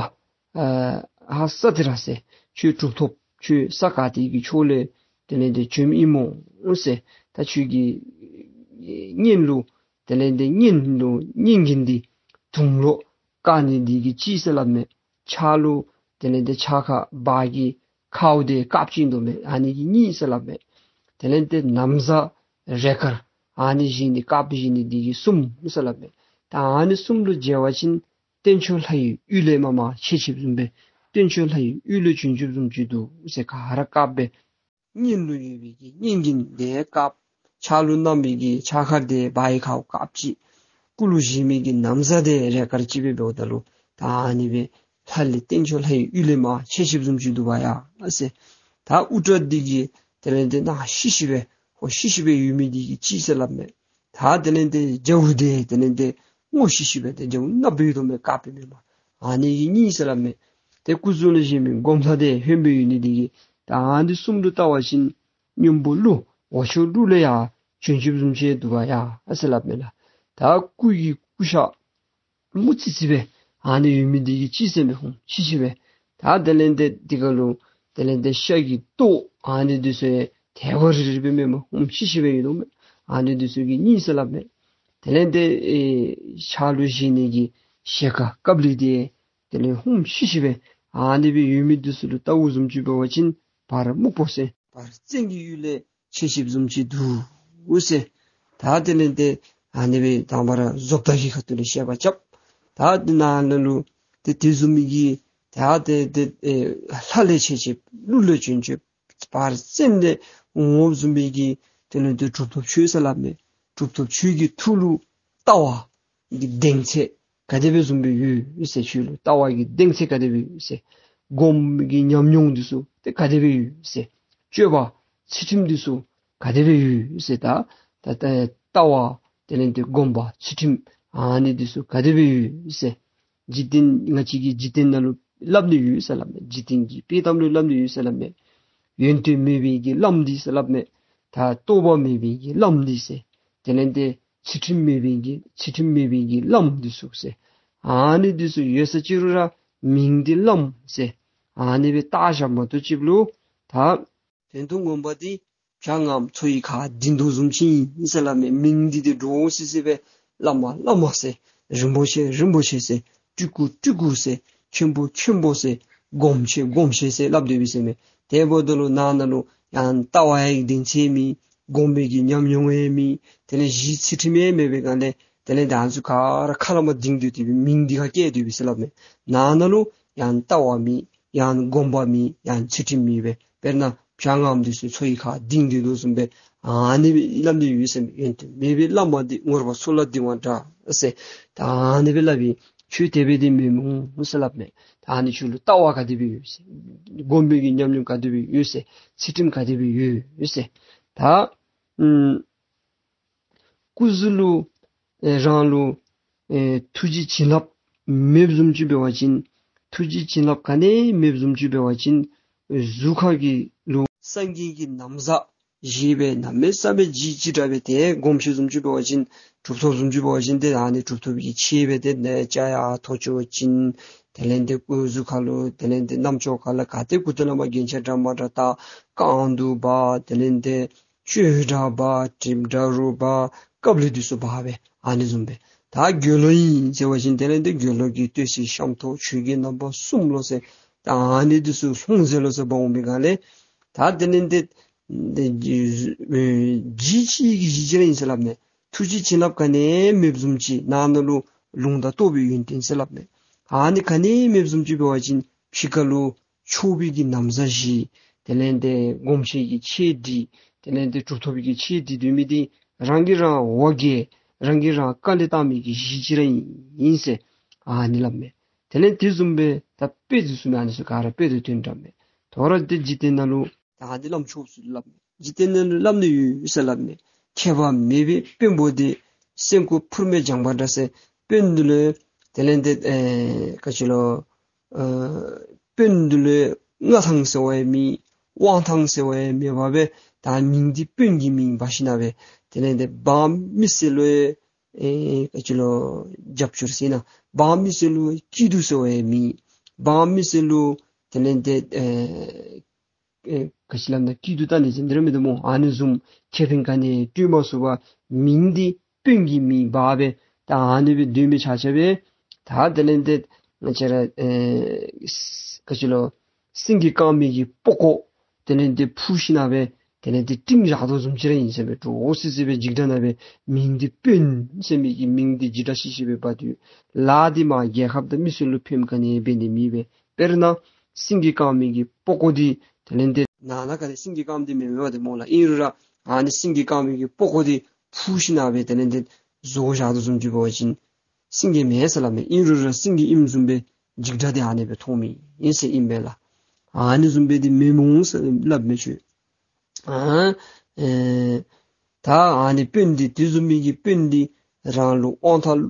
ཨ་ཧ་ས་ཏི་ར་ཟེར། ཁྱོད་གྲུབ་ཐོབ་ཁྱོད་ས་ག་ཏེ་གི་ཕྱོགས་ལས་དེ་ལས་ཏེ་བྱོནམ་ཨིན་མོ་ཟེར། ད་ཁྱོད་ཀྱི་སྙན་ལུ་དེ་ལས་ཏེ་སྙན་ལུ་སྙན་གྱི་འདི་དུང་ལུ་བཀག་ནི་འདི་གིས་ཅིག་ཟེར་སླབ་མས། ཕྱག་ལུ་དེ་ལས་ཏེ་ཕྱག་ཁར་འབག་གི་ཁའུ་དེ་དཀརཔོ་ཅིག་འདུག་མས། ཨ་ནི་གིས་གཉིས་ཟེར་སླབ་མས། དེ་ལས་ཏེ་ན་བཟའ་རེ་དཀར་ཨ་ནི་བཞེས་ནི་དཀརཔོ་བཞེས་ནི་འདི་གིས་གསུམ་ཟེར་སླབ་མས། ད་ཨ་ནི་གསུམ་ལུ་མཇལ་བ་ཅིན་སྟེང་ཕྱོགས་ལྷ་ཡི་ཡུལ་ལས་མར་མར་ཆད་ཆདཔ་བཟུམ་སྦེ་སྟེང་ཕྱོགས་ལྷ་ཡི་ཡུལ་ལུ་བྱོན་བྱོནམ་བཟུམ་ཅིག་འདུག་ཟེར། ག་ར་དཀརཔོ་སྦེ་ སྙན་ལུ་ཡོད་པའི་གི་སྙན་གྱི་དེ་དཀརཔོ། ཕྱག་ལུ་བསྣམས་པའི་གི་ཕྱག་འཁར་དེ་བ་ཡི་ཁར་དཀརཔོ་ཅིག། སྐུ་ལུ་བཞེས་མི་གི་ན་བཟའ་དེ་རས་དཀར་ཅིག་སྦེ་འབདཝ་ད་ལུ་ད་ཨ་ནི་སྦེ་ལྷ་ལས་རྟེན་མཆོག་ལྷ་ཡི་ཡུལ་ལས་མར་ཆས་ཆསཔ་བཟུམ་ཅིག་འདུག་པ་ཡ་ཟེར། ད་དབུ་སྐྲ་འདི་གིས་དེ་ལས་ཏེ་ནག་ཤིག་ཤིག་སྦེ་ཧོ་ཤིག་ཤིག་སྦེ་ཡོད་མི་འདི་གིས་ཅིག་ཟེར་སླབ་མས། ད་དེ་ལས་ཏེ་རྒྱབ་དེ་དེ་ལས་ཏེ་སྔོ་ཤིག་ཤིག་སྦེ་ཏེ་རྒྱབ་གནགཔོ་སྦེ་ཡོད་དོ་མས། དཀརཔོ་མེན་པར། ཨ་ནི་གིས་གཉིས་ཟེར་སླབ་མས། ཏེ་སྐུ་གཟུགས་ལུ་བཞེས་མི་སྒོམ་ཐག་དེ་ཧོནམོ་སྦེ་ཡོད་ནི་འདི་གིས་ད་ཨ་ནི་གསུམ་ལུ་བལྟ་བ་ཅིན་སྔོན་པོ་ཀླུ་འོག་ཕྱོགས་ཀླུ་ལས་ཡར་བྱོན་ཆསཔ་བཟུམ་ཅིག་འདུག་པ་ཡ་ཟེར་སླབ་མས་ལགས། ད་སྐུ་གི་སྐུ་ཤ་སྨུག་ཙི་ཙི་སྦེ་ཨ་ནི་ཡོད་མི་འདི་གིས་ཅིག་ཟེར་མས། ཧོམ་ཤིག་ཤིག་སྦེ། ད་དེ་ལས་ཏེ་དེ་ཁར་ལུ་དེ་ལས་ཏེ་ཤ་གི་ཏོག་ཨ་ནི་འདི་ཚུ་ཡང་ཐལཝ་རི་རི་སྦེ་མེན་པར་ཧོམ་ཤིག་ཤིག་སྦེ་ཡོད་དོ་མས། ཨ་ནི་འདི་ཚུ་གིས་གཉིས་ཟེར་སླབ་མས། དེ་ལས་ཏེ་ཨེ་ཕྱག་ལུ་བཞེས་ནི་གི་ཞལ་དཀར་དཀརཔོ་ལི་དེ་དེ་ལས་ཧོམ་ཤིག་ཤིག་སྦེ་ཨ་ནི་སྦེ་ཡོད་མི་འདི་ཚུ་ལུ་བལྟཝ་བཟུམ་ཅིག་འབད་བ་ཅིན་བར་སྨུག་པོ་ཟེར་བར་བཙན་གྱི་ཡུལ་ལས་ཆས་ཆསཔ་བཟུམ་ཅིག་འདུག་ཟེར། ད་དེ་ལས་ཏེ་ཨ་ནི་སྦེ་དང་པ་ར་བཟོ་ལྟ་གི་ཁ་ཐུག་ལས་བཤད་པ་རྐྱབ། ད་དེ་ནང་ན་ལུ་ཏེ་དེ་བཟུམ་མའི་གི་ད་ཏེ་ཏེ་ཨེ་ལྷ་ལས་ཆས་ཆསཔ་ཀླུ་ལས་བྱོན་ཆསཔ་བར་བཙན་ལས་འོངམ་བཟུམ་མའི་གི་དེ་ལས་ཏེ་གྲུབ་ཐོབ་ཁྱོད་ཟེར་སླབ་མས། གྲུབ་ཐོབ་ཁྱོད་ཀྱི་ཐུགས་ལུ་ལྟ་བ་གི་གདེང་ཚད་ག་དེ་སྦེ་བཟུམ་སྦེ་ཡོད་ཟེར། ཁྱོད་ལུ་ལྟ་བ་གི་གདེང་ཚད་ག་དེ་སྦེ་ཡོད་ཟེར། སྒོམ་གྱི་ཉམས་མྱོང་འདི་ཚུ་ཏེ་ག་དེ་སྦེ་ཡོད་ཟེར། སྤྱོད་པ་ཚུལ་ཁྲིམས་འདི་ཚུ་ག་དེ་སྦེ་ཡོད་ཟེར། ད་ད་ད་ལྟ་བ་དེ་ལས་ཏེ་སྒོམ་པ་ཚུལ་ཁྲིམས་ཨ་ནི་འདི་ཚུ་ག་དེ་སྦེ་ཡོད་ཟེར། འཇིག་རྟེན་ང་བཅས་ཀྱི་འཇིག་རྟེན་ནང་ལུ་སླབ་ནི་ཡོད་ཟེར་སླབ་མས། འཇིག་རྟེན་གྱི་དཔྱེ་གཏམ་ལུ་སླབ་ནི་ཡོད་ཟེར་སླབ་མས། ཡོན་ཏན་མེད་པའི་གི་ལམ་འདི་ཟེར་སླབ་མས། ད་རྟོགས་པ་མེད་པའི་གི་ལམ་འདི་ཟེར། དེ་ལས་ཏེ་ཚུལ་ཁྲིམས་མེད་པའི་གི་ཚུལ་ཁྲིམས་མེད་པའི་གི་ལམ་འདི་ཚུ་ཟེར། ཨ་ནི་འདི་ཚུ་ཡོད་ས་ཅིག་རུང་ར་མིང་འདི་ལམ་ཟེར། ཨ་ནི་སྦེ་བཏགས་བཞག་མ་གཏོགས་ཅིག་ལུ་ད་དོན་དུ་ངོ་མ་འདི་བྱ་ངམ་མཚོ་ཡི་ཁར་ལྡིང་དོ་བཟུམ་ཅིག་ཨིན་ཟེར་སླབ་མས། མིང་འདི་ཏེ་འདྲོག་སི་སི་སྦེ་བླ་མ་བླ་མ་ཟེར། རིན་པོ་ཆེ་རིན་པོ་ཆེ་ཟེར། སྤྲུལ་སྐུ་སྤྲུལ་སྐུ་ཟེར། མཁན་པོ་མཁན་པོ་ཟེར། སྒོམ་ཆེན་སྒོམ་ཆེན་ཟེར་སླབ་སྡོད་པས་ཟེར་མས། དེ་འབདཝ་ད་ལུ་ནང་ན་ལུ་ཡང་ལྟ་བ་ཡང་གདེང་ཚད་མེད། སྒོམ་པའི་གི་ཉམས་མྱོང་ཡང་མེད། དེ་ལས་གཞི་ཚུལ་ཁྲིམས་ཡང་མེད་པའི་སྒང་ལས་དེ་ལས་ད་ཨ་ནི་ཚུ་ག་ར་ཁ་ལས་མར་ལྡིང་སྡོད་དེ་སྦེ་མིང་འདི་ཁར་བཀལ་སྡོད་པས་ཟེར་སླབ་མས། ནང་ན་ལུ་ཡང་ལྟ་བ་མེད། ཡང་སྒོམ་པ་མེད། ཡང་ཚུལ་ཁྲིམས་མེད་པས། དཔེར་ན་བྱ་ངམ་འདི་ཚུ་མཚོ་ཡི་ཁར་ལྡིང་སྡོད་དོ་བཟུམ་སྦེ་ཨ་ནི་སྦེ་སླབ་ནི་ཡོད་ཟེར་མས། ཡོན་ཏན་མེད་པའི་བླ་མ་འདི། ངོར་པ་མཚོ་ལ་ལྡིང་བ་འདྲ་ཟེར། ད་ཨ་ནི་སྦེ་སླབ་པས། ཁྱོད་དེ་སྦེ་འདི་མེན་མོ་ཟེར་སླབ་མས། ད་ཨ་ནི་ཁྱོད་ལུ་ལྟ་བ་ག་དེ་སྦེ་ཡོད་ཟེར། སྒོམ་པའི་གི་ཉམས་མྱོང་ག་དེ་སྦེ་ཡོད་ཟེར། ཚུལ་ཁྲིམས་ག་དེ་སྦེ་ཡོད་ཟེར། ད་ཨམ་སྐུ་གཟུགས་ལུ་ཨེ་རང་ལུ་ཨེ་ཐུགས་རྗེ་བྱིན་རླབས་མེདཔ་བཟུམ་ཅིག་འབད་བ་ཅིན་ཐུགས་རྗེ་བྱིན་རླབས་ག་ནི་མེདཔ་བཟུམ་ཅིག་འབད་བ་ཅིན་ཨེ་གཟུགས་ཁ་གི་ལུ་སངས་རྒྱས་ཀྱི་ན་བཟའ་བཞེས་སྦེ་གནམ་མེད་ས་མེད་ལྗིད་ལྗིད་དྲགས་སྦེ་ཏེ་སྒོམ་ཆེན་བཟུམ་ཅིག་འབད་བ་ཅིན་གྲུབ་ཐོབ་བཟུམ་ཅིག་འབད་བ་ཅིན་ཏེ་ཨ་ནི་གྲུབ་ཐོབ་ཀྱི་ཆས་སྦེ་ཏེ་ནི་སྐྱ་ཡར་ཐོ་ཅོ་བྱིན། དེ་ལས་ཏེ་སྐུ་གཟུགས་ཁ་ལུ་དེ་ལས་ཏེ་རྣམ་ཅོག་ཁ་ལུ་ག་ཏེ་གུ་ཏེ་ལས་མར་རྒྱན་ཆ་འདྲ་མ་འདྲ་བཏགས། རྐང་དུང་འབག། དེ་ལས་ཏེ་གཅོད་འདྲ་འབག། དྲིལབུ་འདྲ་རུང་འབག། སྐབས་ལས་འདི་ཚུ་འབག་སྦེ་ཨ་ནི་བཟུམ་སྦེ། ད་དགེ་སློང་ཨིན་ཟེར་བ་ཅིན་དེ་ལས་ཏེ་དགེ་སློང་གི་སྟོད་གཟིགས་ཤམ་ཐབས་ཆོས་གོས་རྣམ་པ་གསུམ་ལོ་ཟེར། ད་ཨ་ནི་འདི་ཚུ་ལྷུང་བཟེད་ལོ་ཟེར་འབག་འོང་པའི་སྒང་ལས་ད་དེ་ལས་ཏེ་ཏེ་ལྗིད་ལྗིད་ཅིག་གི་ལྗིད་ཅིག་ར་ཨིན་ཟེར་སླབ་མས། ཐུགས་རྗེ་བྱིན་རླབས་ག་ནི་མེདཔ་བཟུམ་ཅིག། ནང་ན་ལུ་ལུང་དང་རྟོགས་པའི་ཡོན་ཏན་ཟེར་སླབ་མས། ཨ་ནི་ག་ནི་མེདཔ་བཟུམ་ཅིག་འབད་བ་ཅིན་ཕྱི་ཁ་ལུ་ཆོས་པའི་གི་ན་བཟའ་བཞེས། དེ་ལས་ཏེ་སྒོམ་ཆེན་གྱི་ཆས་སྒྲིག། དེ་ལས་ཏེ་གྲུབ་ཐོབ་ཀྱི་ཆས་སྒྲིག་སྡོད་མི་འདི་རང་གིས་རང་འོ་བརྒྱལ། རང་གིས་རང་དཀའ་ལས་བཏང་མི་གི་གཞི་ཅིག་ར་ཨིན་ཟེར་ཨ་ནི་སླབ་མས། དེ་ལས་དེ་བཟུམ་སྦེ་ད་དཔེ་འདི་ཚུ་ཨ་ནི་ཚུ་ག་ར་དཔེ་དེ་དོན་དྲངས་མས། དོ་རུང་ཏེ་འཇིག་རྟེན་ནང་ལུ་ད་ཨ་ནི་བླམ་ཆོསཔ་ཚུ་སླབ་མས། འཇིག་རྟེན་ནང་ལུ་སླབ་ནི་ཡོད་ཟེར་སླབ་མས། ཁྱད་པར་མེད་པའི་དཔོན་པོ་འདི་སེམས་ཁུར་ཕུར་མའི་ལྗང་པ་འདྲ་ཟེར། དཔོན་འདི་ལུ་དེ་ལས་ཏེ་ཨེ་ག་ཅི་ལོ་ཨེ་དཔོན་འདི་ལུ་མངའ་ཐང་ཟེར་བ་ཡང་མེད། དབང་ཐང་ཟེར་བ་ཡང་མེད་པར་སྦེ་ད་མིང་འདི་དཔོན་གྱི་མིང་འབག་ཞིནམ་སྦེ་དེ་ལས་ཏེ་འབངས་མི་སེར་ལུ་ཨེ་ག་ཅི་ལོ་རྒྱབ་སྐྱོར་ཟེར་ན་འབངས་མི་སེར་ལུ་སྐྱིད་སྡུག་ཟེར་བ་ཡང་མེད། འབངས་མི་སེར་ལུ་དེ་ལས་ཏེ་ཨེ་ཨེ་ག་ཅི་སླབ་ན་སྐྱིད་སྡུག་ལྟ་ནི་ཟེར་འདི་ར་མེད་དོ་སྨོ། ཨ་ནི་བཟུམ་ཁེ་ཕན་ག་ནི་སྤྲོད་མ་ཚུགས་པར་མིང་འདི་དཔོན་གྱི་མིང་འབག་སྦེ་ད་ཨ་ནི་སྦེ་སྡོད་མི་ཆ་ཁྱབ་སྦེ་ད་དེ་ལས་ཏེ་ང་བཅས་ར་ཨེ་ག་ཅི་ལོ་སེང་གེ་དཀར་མོའི་གི་པགས་ཀོ་དེ་ལས་ཏེ་ཕུ་ཞིནམ་སྦེ་དེ་ལས་ཏེ་སྤྲིན་བཞག་དོ་བཟུམ་ཅིག་ར་ཨིན་ཟེར་སྦེ་འདྲོག་སི་སི་སྦེ་འཇིགས་སྐྲག་ནང་སྦེ་མིང་འདི་དཔོན་ཟེར་མི་གི་མིང་འདི་ལྗིད་དྲགས་ཤིག་ཤིག་སྦེ་འབག་སྡོད། ལཱ་འདི་མར་རྒྱལ་ཁབ་དང་མི་སེར་ལུ་ཕན་ག་ནི་འབད་ནི་མེད་པས། དཔེར་ན་སེང་གེ་དཀར་མོའི་གི་པགས་ཀོ་འདི་དེ་ལས་ཏེ་ ནང་ན་ག་ཏེ་སེང་གེ་དཀརམོ་འདི་མེན་མས་པ་ཏེ་སྨོ་ལགས། ཨིན་རུང་ར་ཨ་ནི་སེང་གེ་དཀརམོ་གི་པགས་ཀོ་འདི་ཕུ་ཞིནམ་སྦེ་དེ་ལས་ཏེ་བཟོ་བཞག་དོ་བཟུམ་ཅིག་འབད་བ་ཅིན་སེང་གེ་མེན་ཟེར་སླབ་མས། ཨིན་རུང་ར་སེང་གེ་ཨིནམ་བཟུམ་སྦེ་འཇིགས་སྒྲ་འདི་ཨ་ནི་སྦེ་མཐོངམ་ཨིན་ཟེར་ཨིན་པས་ལགས། ཨ་ནི་བཟུམ་སྦེ་འདི་མེན་མས་ཟེར་སླབ་མས་ཁྱོད། ཨ་ཨེ་ད་ཨ་ནི་དཔོན་འདི་དེ་བཟུམ་མའི་གི་དཔོན་འདི་རང་ལུ་དབང་ཐང་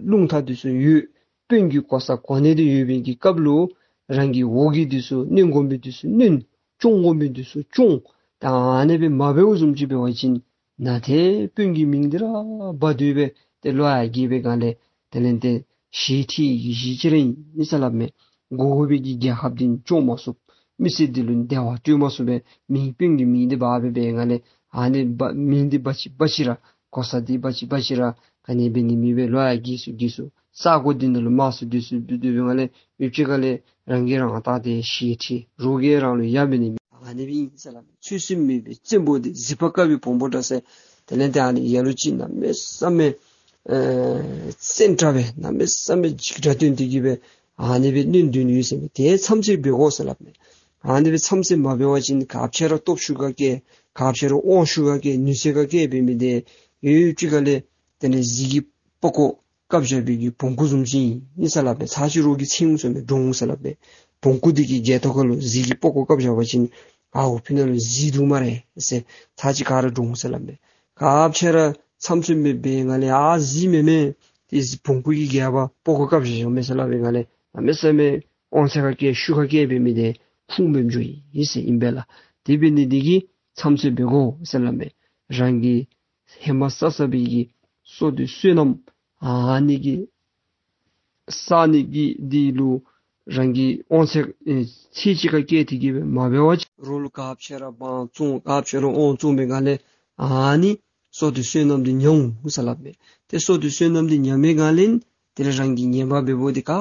རླུང་རྟ་འདི་ཚུ་ཡོད། དཔོན་གྱི་གོ་ས་གོ་གནས་འདི་ཡོད་པའི་གི་སྐབས་ལུ་རང་གི་འོག་གི་འདི་ཚུ་གནོན་དགོ་མི་འདི་ཚུ་གནོན། སྐྱོང་དགོ་མི་འདི་ཚུ་སྐྱོང་། ད་ཨ་ནི་སྦེ་མ་འབདཝ་བཟུམ་ཅིག་འབད་བ་ཅིན་ནཱ་ཏེ་དཔོན་གྱི་མིང་འདི་ར་འབག་སྡོད་སྦེ་ཏེ་ལོ་ཡར་རྒས་པའི་སྒང་ལས་དེ་ལས་ཏེ་ཞི་ཁྲི་ཞི་ཁྲི་ར་ཨིན་ཟེར་སླབ་མས། དགོ་པའི་གི་རྒྱལ་ཁབ་འདི་སྐྱོང་མ་ཚུགས། མི་སེར་འདི་ལུ་བདེ་བ་སྤྲོད་མ་ཚུགས་པས། མིང་དཔོན་གྱི་མིང་འདི་འབག་སྦེ་འབད་སྒང་ལས་ཨ་ནི་འབག་མིང་འདི་འབག་ཅི་འབག་ཅི་ར་གོ་ས་འདི་འབག་ཅི་འབག་ཅི་ར་ག་ནི་འབད་ནི་མེད་པས། ལོ་ཡར་རྒས་སུ་རྒས་སུ་ས་གོ་འདི་ནང་ལུ་མང་སུ་སྡོད་སུ་སྡོད་སྡོད་པའི་སྒང་ལས་ཡུདཔ་ཅིག་ཁ་ལས་རང་གིས་རང་བལྟ་སྟེ་ཞི་ཁྲི་རོགས་ཀྱིས་རང་ལུ་ཡ་འབད་ནི་མེད། ཨ་ནི་སྦེ་ཨིན་ཟེར་སླབ་མས། ཚོད་བསྲེ་མེད་པའི་བཙན་པོ་འདི་གཟིག་པར་དཀའ་བའི་བོང་བུ་འདྲ་ཟེར། དེ་ལས་ཏེ་ཨ་ནི་ལ་ལུ་ཅིག་གནམ་མེད་ས་མེད་ཨེ་བཙན་དྲགས་སྦེ་གནམ་མེད་ས་མེད་འཇིགས་སྒྲ་སྟོན་ཏེ་གི་སྦེ་ཨ་ནི་སྦེ་གནོན་སྡོད་ནི་ཡོད་ཟེར་མས། དེ་མཚམས་ཚོད་འབད་དགོ་ཟེར་སླབ་མས། ཨ་ནི་སྦེ་མཚམས་ཚོད་མ་འབད་བ་ཅིན་ག་ཅི་ར་སྟོབས་ཤུགས་ག་བཀལ་ག་ཅི་ར་དབང་ཤུགས་ག་བཀལ་ནུས་ཚད་ག་བཀལ་འབད་མི་འདི་ཡུདཔ་ཅིག་ཁ་ལས་དེ་ལས་གཟིག་གི་པགས་ཀོ་བཀབ་བཞག་པའི་གི་བོང་ཀུ་བཟུམ་ཅིག་ཨིན་ཟེར་སླབ་མས། ཚར་ཅིག་རོགས་ཀྱིས་འཚེར་འོང་ཟེར་མས། འདྲོག་འོང་ཟེར་སླབ་མས། བོང་ཀུ་འདི་གི་སྒལ་ཏོ་ཁ་ལུ་གཟིག་གི་པགས་ཀོ་བཀབ་བཞག་པ་ཅིན་ཨའོ་ཕི་ནང་ལུ་གཟིག་འདུག་སྨ་རེ་ཟེར་ཚར་ཅིག་ག་ར་འདྲོག་འོང་ཟེར་སླབ་མས། ག་ཅི་ར་མཚམས་ཚོད་མེད་པའི་སྒང་ལས་ཨ་གཟིག་མེན་མས། ཏེ་བོང་ཀུ་གི་སྒལ་པར་པགས་ཀོ་བཀབ་བཞག་ཡོད་མས་ཟེར་སླབ་པའི་སྒང་ལས་གནམ་མེད་ས་མེད་དབང་ཚད་ག་བཀལ་ཤུགས་ག་བཀལ་འབད་མི་འདི་ཁུངས་མེདཔ་འགྱོཝ་ཨིན་ཟེར་ཨིན་པས་ལགས། དེ་འབད་ནི་འདི་གིས་མཚམས་ཚོད་འབད་དགོ་ཟེར་སླབ་མས། རང་གི་ཧེ་མ་བསགས་བསགས་པའི་གི་བསོད་བདེ་བསོད་ནམས་ཨ་ནི་གི་བསགས་ནི་གི་འདི་ལུ་རང་གི་དབང་ཚད་ཨེ་ཚད་ཅིག་ཁར་བཀལ་ཏེ་གི་སྦེ་མ་འབད་བ་ཅིན་རོགས་ལུ་ག་ཅི་ར་དབང་བཙོང་ག་ཅི་ར་དབང་བཙོང་པའི་སྒང་ལས་ཨ་ནི་བསོད་བདེ་བསོད་ནམས་འདི་ཉམས་འོང་ཟེར་སླབ་མས། ཏེ་བསོད་བདེ་བསོད་ནམས་འདི་ཉམས་པའི་སྒང་ལས་དེ་ལས་རང་གི་ཉེས་པ་འབད་བོ་འདི་ག་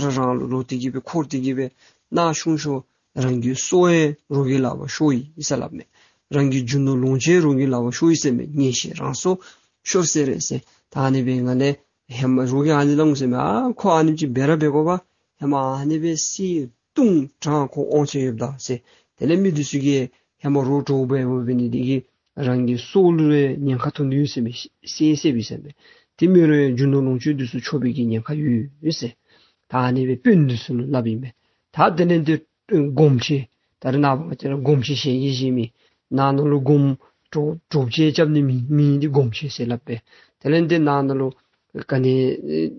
ར་རང་ལུ་ལོག་སྟེ་གི་སྦེ་འཁོར་ཏེ་གི་སྦེ་ནང་ཤུང་ཤོ་རང་གི་སྲོག་ཡང་རོགས་ཀྱི་ལག་པར་ཤོར་ཡི་ཟེར་སླབ་མས། རང་གི་རྒྱུ་ནོར་ལོངས་སྤྱོད་རོགས་ཀྱི་ལག་པར་ཤོར་ཡི་ཟེར་མས། ཉེས་ཤས་རང་སོར་ཤོར་ཟེར་རེ་ཟེར། ད་ཨ་ནི་སྦེ་སྒང་ལས་ཧེ་མ་རོགས་ཀྱིས་ཨ་ནི་སླབ་འོང་ཟེར་མས། ཨ་ཁོ་ཨ་ནེམ་ཅིག་འབད་ར་འབད་དགོ་པས། ཧེ་མ་ཨ་ནི་སྦེ་བསད་བརྡུང་དྲང་ཁོ་དབང་ཚད་ཡོདཔ་ད་ཟེར། དེ་ལས་མི་འདི་ཚུ་གིས་ཧེ་མ་རོགས་འདྲོག་འབད་བ་འབད་ནི་འདི་གིས་རང་གི་སྲོག་ལུ་ར་ཉེན་ཁ་ཐོན་ནི་ཡོད་ཟེར་མས། བསད་བསདཔ་ཨིན་ཟེར་མས། དེ་མེན་རུང་ཡང་རྒྱུ་ནོར་ལོངས་སྤྱོད་འདི་ཚུ་འཕྱོག་པའི་གི་ཉེན་ཁ་ཡོད་ཡོད་ཟེར། ད་ཨ་ནི་སྦེ་དཔོན་འདི་ཚུ་ལུ་སླབ་ཨིན་མས། ད་དེ་ལས་ཏེ་སྒོམ་ཆེན། ད་རེས་ནངས་པ་ང་བཅས་ར་སྒོམ་ཆེན་ཞལ་གྱིས་བཞེས་མི། ནང་ན་ལུ་སྒོམ་གྲོགས་གྲོགས་ཆེན་རྐྱབ་ནི་མི་མི་འདི་སྒོམ་ཆེན་ཟེར་སླབ་པས། དེ་ལས་ཏེ་ནང་ན་ལུ་ག་ནི་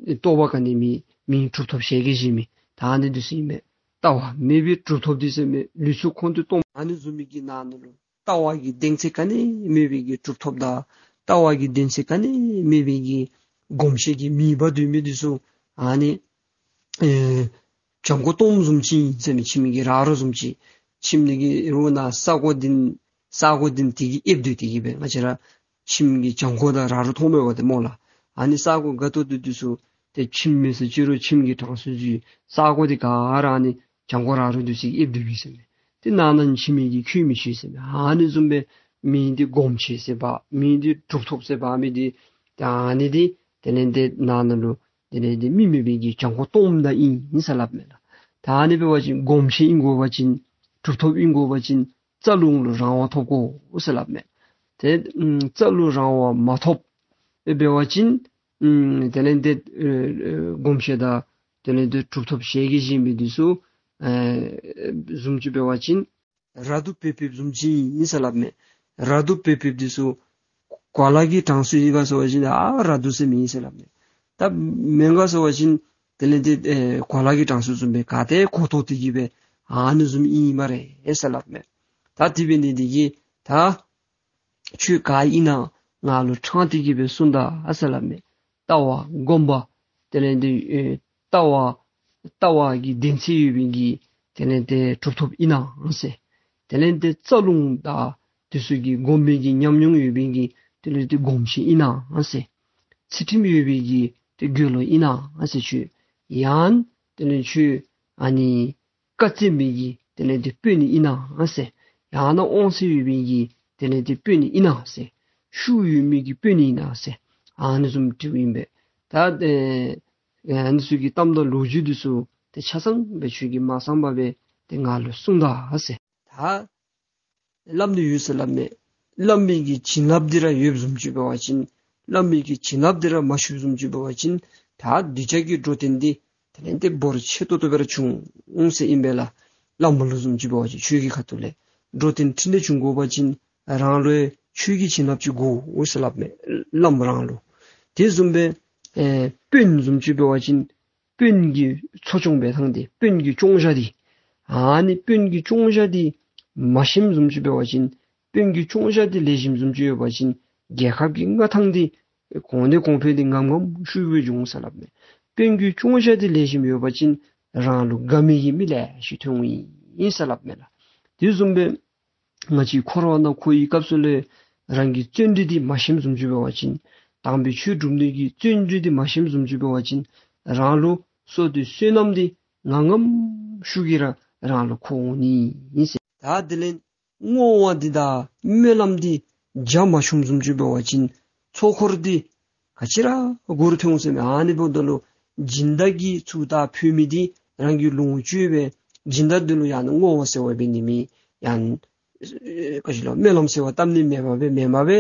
ཨེ་རྟོགས་པ་ག་ནི་མེད་མི་གྲུབ་ཐོབ་ཞལ་གྱིས་བཞེས་མི། ད་ཨ་ནི་འདི་ཚུ་ཨིན་མས། ལྟ་བ་མེད་པའི་གྲུབ་ཐོབ་འདི་ཟེར་མས། ལུས་ཚུ་ཁོང་དུ་གཏོང་ཨ་ནི་བཟུམ་མའི་གི་ནང་ན་ལུ་ལྟ་བ་གི་གདེང་ཚད་ག་ནི་མེད་པའི་གི་གྲུབ་ཐོབ་དང་ལྟ་བ་གི་གདེང་ཚད་ག་ནི་མེད་པའི་གི་སྒོམ་ཆེན་གྱི་མིང་འབག་སྡོད་མི་འདི་ཚུ་ཨ་ནི་ཨེ་བྱང་ཁོག་སྟོངམ་བཟུམ་ཅིག་ཨིན་ཟེར་མས། ཁྱིམ་གྱི་ར་རོ་བཟུམ་ཅིག། ཁྱིམ་འདི་གི་རོ་ནང་ས་གོ་འདི་ས་གོ་འདི་དེ་གིས་ཨེབ་སྡོད་དེ་གི་སྦེ་ང་བཅས་ར་ཁྱིམ་གྱི་བྱང་ཁོག་དང་ར་རོ་མཐོང་མས་པ་ཏེ་སྨོ་ལགས། ཨ་ནི་ས་གོ་དགའ་ཏོག་ཏོ་འདི་ཚུ་ཏེ་ཁྱིམ་མེད་ས་ཅི་རུང་ཁྱིམ་གྱི་གྲང་སོ་ཚུ་ས་གོ་འདི་ག་ར་ཨ་ནི་བྱང་ཁོག་ར་རོ་འདི་ཚུ་གིས་ཨེབ་སྡོད་པས་ཟེར་མས། ཏེ་ནང་ན་ཁྱིམ་གྱི་ཁྱོད་མི་ཤེས་ཟེར་མས། ཨ་ནི་བཟུམ་སྦེ་མིང་འདི་སྒོམ་ཆེན་ཟེར་འབག་མིང་འདི་གྲུབ་ཐོབ་ཟེར་འབག་མི་འདི་ཏེ་ཨ་ནི་འདི་དེ་ལས་ཏེ་ནང་ན་ལུ་དེ་ལས་ཏེ་མི་མེད་པའི་གི་བྱང་ཁོག་སྟོངམ་དང་ཨིན་ཨིན་ཟེར་སླབ་མས་ལགས། ད་ཨ་ནི་འབད་བ་ཅིན་སྒོམ་ཆེན་ཨིན་དགོ་པ་ཅིན་གྲུབ་ཐོབ་ཨིན་དགོ་པ་ཅིན་རྩ་རླུང་ལུ་རང་དབང་ཐོབ་དགོ་ཟེར་སླབ་མས། ཏེ་ཨམ་རྩ་རླུང་རང་དབང་མ་ཐོབ་ཨེ་འབད་བ་ཅིན་ཨམ་དེ་ལས་ཏེ་ཨེ་ཨེ་སྒོམ་ཆེན་དང་དེ་ལས་ཏེ་གྲུབ་ཐོབ་ཞལ་གྱིས་བཞེས་མི་འདི་ཚུ་ཨེ་བཟུམ་ཅིག་འབད་བ་ཅིན་ར་དུ་བེབ་བེབ་བཟུམ་ཅིག་ཨིན་ཟེར་སླབ་མས། ར་དུ་བེབ་བེབ་འདི་ཚུ་གོ་ལ་གི་གྲང་སོ་ཨིན་ག་ཟེར་བ་ཅིན་ཨ་ར་དུ་ཟེར་མི་ཨིན་ཟེར་སླབ་མས། ད་མེན་ག་ཟེར་བ་ཅིན་དེ་ལས་ཏེ་ཨེ་གོ་ལ་གི་གྲང་སོ་བཟུམ་སྦེ་ག་ཏེ་གོ་ཐོག་སྟེ་གི་སྦེ་ཨ་ནི་བཟུམ་ཨིན་སྨ་རེ་ཟེར་སླབ་མས། ད་དེ་འབད་ནི་འདི་གིས་ད་ཁྱོད་ག་ཨིན་ན་ང་ལུ་ཕྲང་སྟེ་གི་སྦེ་གསུངས་ད་ཟེར་སླབ་མས། ལྟ་བ་སྒོམ་པ་དེ་ལས་ཏེ་ཨེ་ལྟ་བ་ལྟ་བ་གི་གདེང་ཚད་ཡོད་པའི་གི་དེ་ལས་ཏེ་གྲུབ་ཐོབ་ཨིན་ན་ཟེར། དེ་ལས་ཏེ་རྩ་རླུང་དང་དེ་ཚུ་གི་སྒོམ་པའི་གི་ཉམས་མྱོང་ཡོད་པའི་གི་དེ་ལས་ཏེ་སྒོམ་ཆེན་ཨིན་ན་ཟེར། ཚུལ་ཁྲིམས་ཡོད་པའི་གི་ཏེ་དགེ་སློང་ཨིན་ན་ཟེར། ཁྱོད་ཡང་དེ་ལས་ཁྱོད་ཨ་ནི་བཀའ་སྩལ་མི་གི་དེ་ལས་ཏེ་དཔོན་ཨིན་ན་ཟེར། ཡང་ན་དབང་ཚད་ཡོད་པའི་གི་དེ་ལས་ཏེ་དཔོན་ཨིན་ན་ཟེར། ཤུགས་ཡོད་མི་གི་དཔོན་ཨིན་ན་ཟེར། ཨ་ནི་བཟུམ་དྲིཝ་ཨིན་པས། ད་ཨེ་ཨ་ནི་ཚུ་གི་གཏམ་དང་ལོ་རྒྱུས་འདི་ཚུ་ཏེ་ཆ་ཚང་སྦེ་ཁྱོད་ཀྱིས་མ་གསང་པར་སྦེ་ཏེ་ང་ལུ་གསུངས་ད་ཟེར། ད་ སླབ་ནི་ཡོད་ཟེར་སླབ་མས། སླབ་མི་གི་བྱིན་རླབས་འདི་ར་ཡོདཔ་བཟུམ་ཅིག་འབད་བ་ཅིན་སླབ་མི་གི་བྱིན་རླབས་འདི་ར་མ་ཞུགསཔ་བཟུམ་ཅིག་འབད་བ་ཅིན་ད་གདུལ་བྱ་གི་འགྲོ་དོན་འདི་དེ་ལས་ཏེ་འབོར་ཆེ་ཏོག་ཏོ་སྦེ་ར་འབྱུང་འོང་ཟེར་ཨིན་པས་ལགས། བླམ་ལུ་བཟུམ་ཅིག་འབད་བ་ཅིན་ཆོས་ཀྱི་ཁ་ཐུག་ལས་འགྲོ་དོན་ཕྲིན་ལས་འབྱུང་དགོ་པ་ཅིན་རང་ལུ་ཆོས་ཀྱི་བྱིན་རླབས་ཅིག་དགོ་ཟེར་སླབ་མས། བླམ་རང་ལུ། དེ་བཟུམ་སྦེ་ཨེ་དཔོན་བཟུམ་ཅིག་འབད་བ་ཅིན་དཔོན་གྱི་འཚོ་སྐྱོང་འབད་ཐངས་འདི་དཔོན་གྱི་སྐྱོང་བྱ་འདི་ཨ་ནི་དཔོན་གྱི་སྐྱོང་བྱ་འདི་མ་ཤེསཔ་བཟུམ་ཅིག་འབད་བ་ཅིན་དཔོན་གྱི་སྐྱོང་བྱ་འདི་ལེགས་ཤོམ་བཟུམ་ཅིག་ཡོད་པ་ཅིན་རྒྱལ་ཁབ་ཀྱི་མངའ་ཐང་འདི་གོང་ནས་གོང་འཕེལ་འདི་ངམ་ངམ་ཤུགས་སྦེ་འབྱུང་ཟེར་སླབ་མས། དཔོན་གྱི་སྐྱོང་བྱ་འདི་ལེགས་ཤོམ་ཡོད་པ་ཅིན་རང་ལུ་དགའ་མི་གི་མི་ལེ་ཤ་ཐོན་འོང་ཡི་ཟེར་སླབ་མས་ལགས། དེ་བཟུམ་སྦེ་ང་བཅས་འཁོར་བ་ནང་འཁོར་བའི་སྐབས་སུ་ལས་རང་གི་བརྩོན་འགྲུས་འདི་མ་ཤེསཔ་བཟུམ་ཅིག་འབད་བ་ཅིན་དམ་པའི་ཆོས་སྒྲུབ་ནི་གི་བརྩོན་འགྲུས་འདི་མ་ཤེསཔ་བཟུམ་ཅིག་འབད་བ་ཅིན་རང་ལུ་བསོད་བདེ་བསོད་ནམས་འདི་ངམ་ངམ་ཤུགས་ཀྱིས་ར་རང་ལུ་འཁོར་འོང་ནི་ཨིན་ཟེར། ད་དེ་ལས་བསྔོ་བ་འདི་དང་སྨོན་ལམ་འདི་རྒྱ་མ་ཆུངམ་བཟུམ་ཅིག་འབད་བ་ཅིན་ཚོགས་འཁོར་འདི་ག་ཅི་ར་འགོར་ཐོན་འོང་ཟེར་མས། ཨ་ནི་འབདཝ་ད་ལུ་སྦྱིན་བདག་གིས་ཚུར་ད་ཕུལ་མི་འདི་རང་གི་ལོངས་སྤྱོད་སྦེ་སྦྱིན་བདག་འདི་ལུ་ཡང་ན་བསྔོ་བ་ཟེར་བ་འབད་ནི་མེད། ཡང་ན་ཨེ་ག་ཅི་ལོ་སྨོན་ལམ་ཟེར་བ་བཏབ་ནི་མེན་པར་སྦེ་མེན་པར་སྦེ་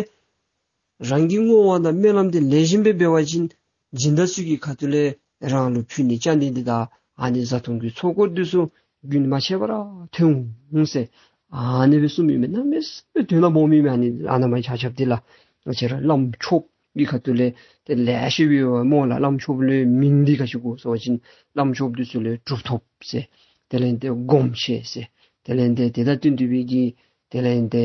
རང་གི་བསྔོ་བ་དང་སྨོན་ལམ་འདི་ལེགས་ཤོམ་སྦེ་འབད་བ་ཅིན་སྦྱིན་བདག་ཚུ་གི་ཁ་ཐུག་ལས་རང་ལུ་ཕུལ་ནི་བཅར་ནི་འདི་དང་ཨ་ནི་བཟའ་འཐུང་གི་ཚོགས་འཁོར་འདི་ཚུ་རྒྱུན་མ་ཆད་པར་ཐོན་འོང་ཟེར་ཨ་ནི་སྦེ་གསུངམ་ཨིན་མས། གནམ་མེད་ས་མེད་དོན་དག་སྦོམ་ཨིན་མས། ཨ་ནི་ཨ་ནཱ་མ་ཆ་ཁྱབ་འདི་ལགས། ང་བཅས་ར་བླམ་ཆོསཔ་གི་ཁ་ཐུག་ལས་ཏེ་ལེ་ཤ་སྦེ་ཡོད་སྨོ་ལགས། བླམ་ཆོསཔ་ལུ་མིང་འདི་ག་ཅི་དགོ་ཟེར་བ་ཅིན་བླམ་ཆོསཔ་འདི་ཚུ་ལུ་གྲུབ་ཐོབ་ཟེར། དེ་ལས་ཏེ་སྒོམ་ཆེན་ཟེར། དེ་ལས་ཏེ་དེ་དང་བསྟུན་ཏེ་སྦེ་གི་དེ་ལས་ཏེ་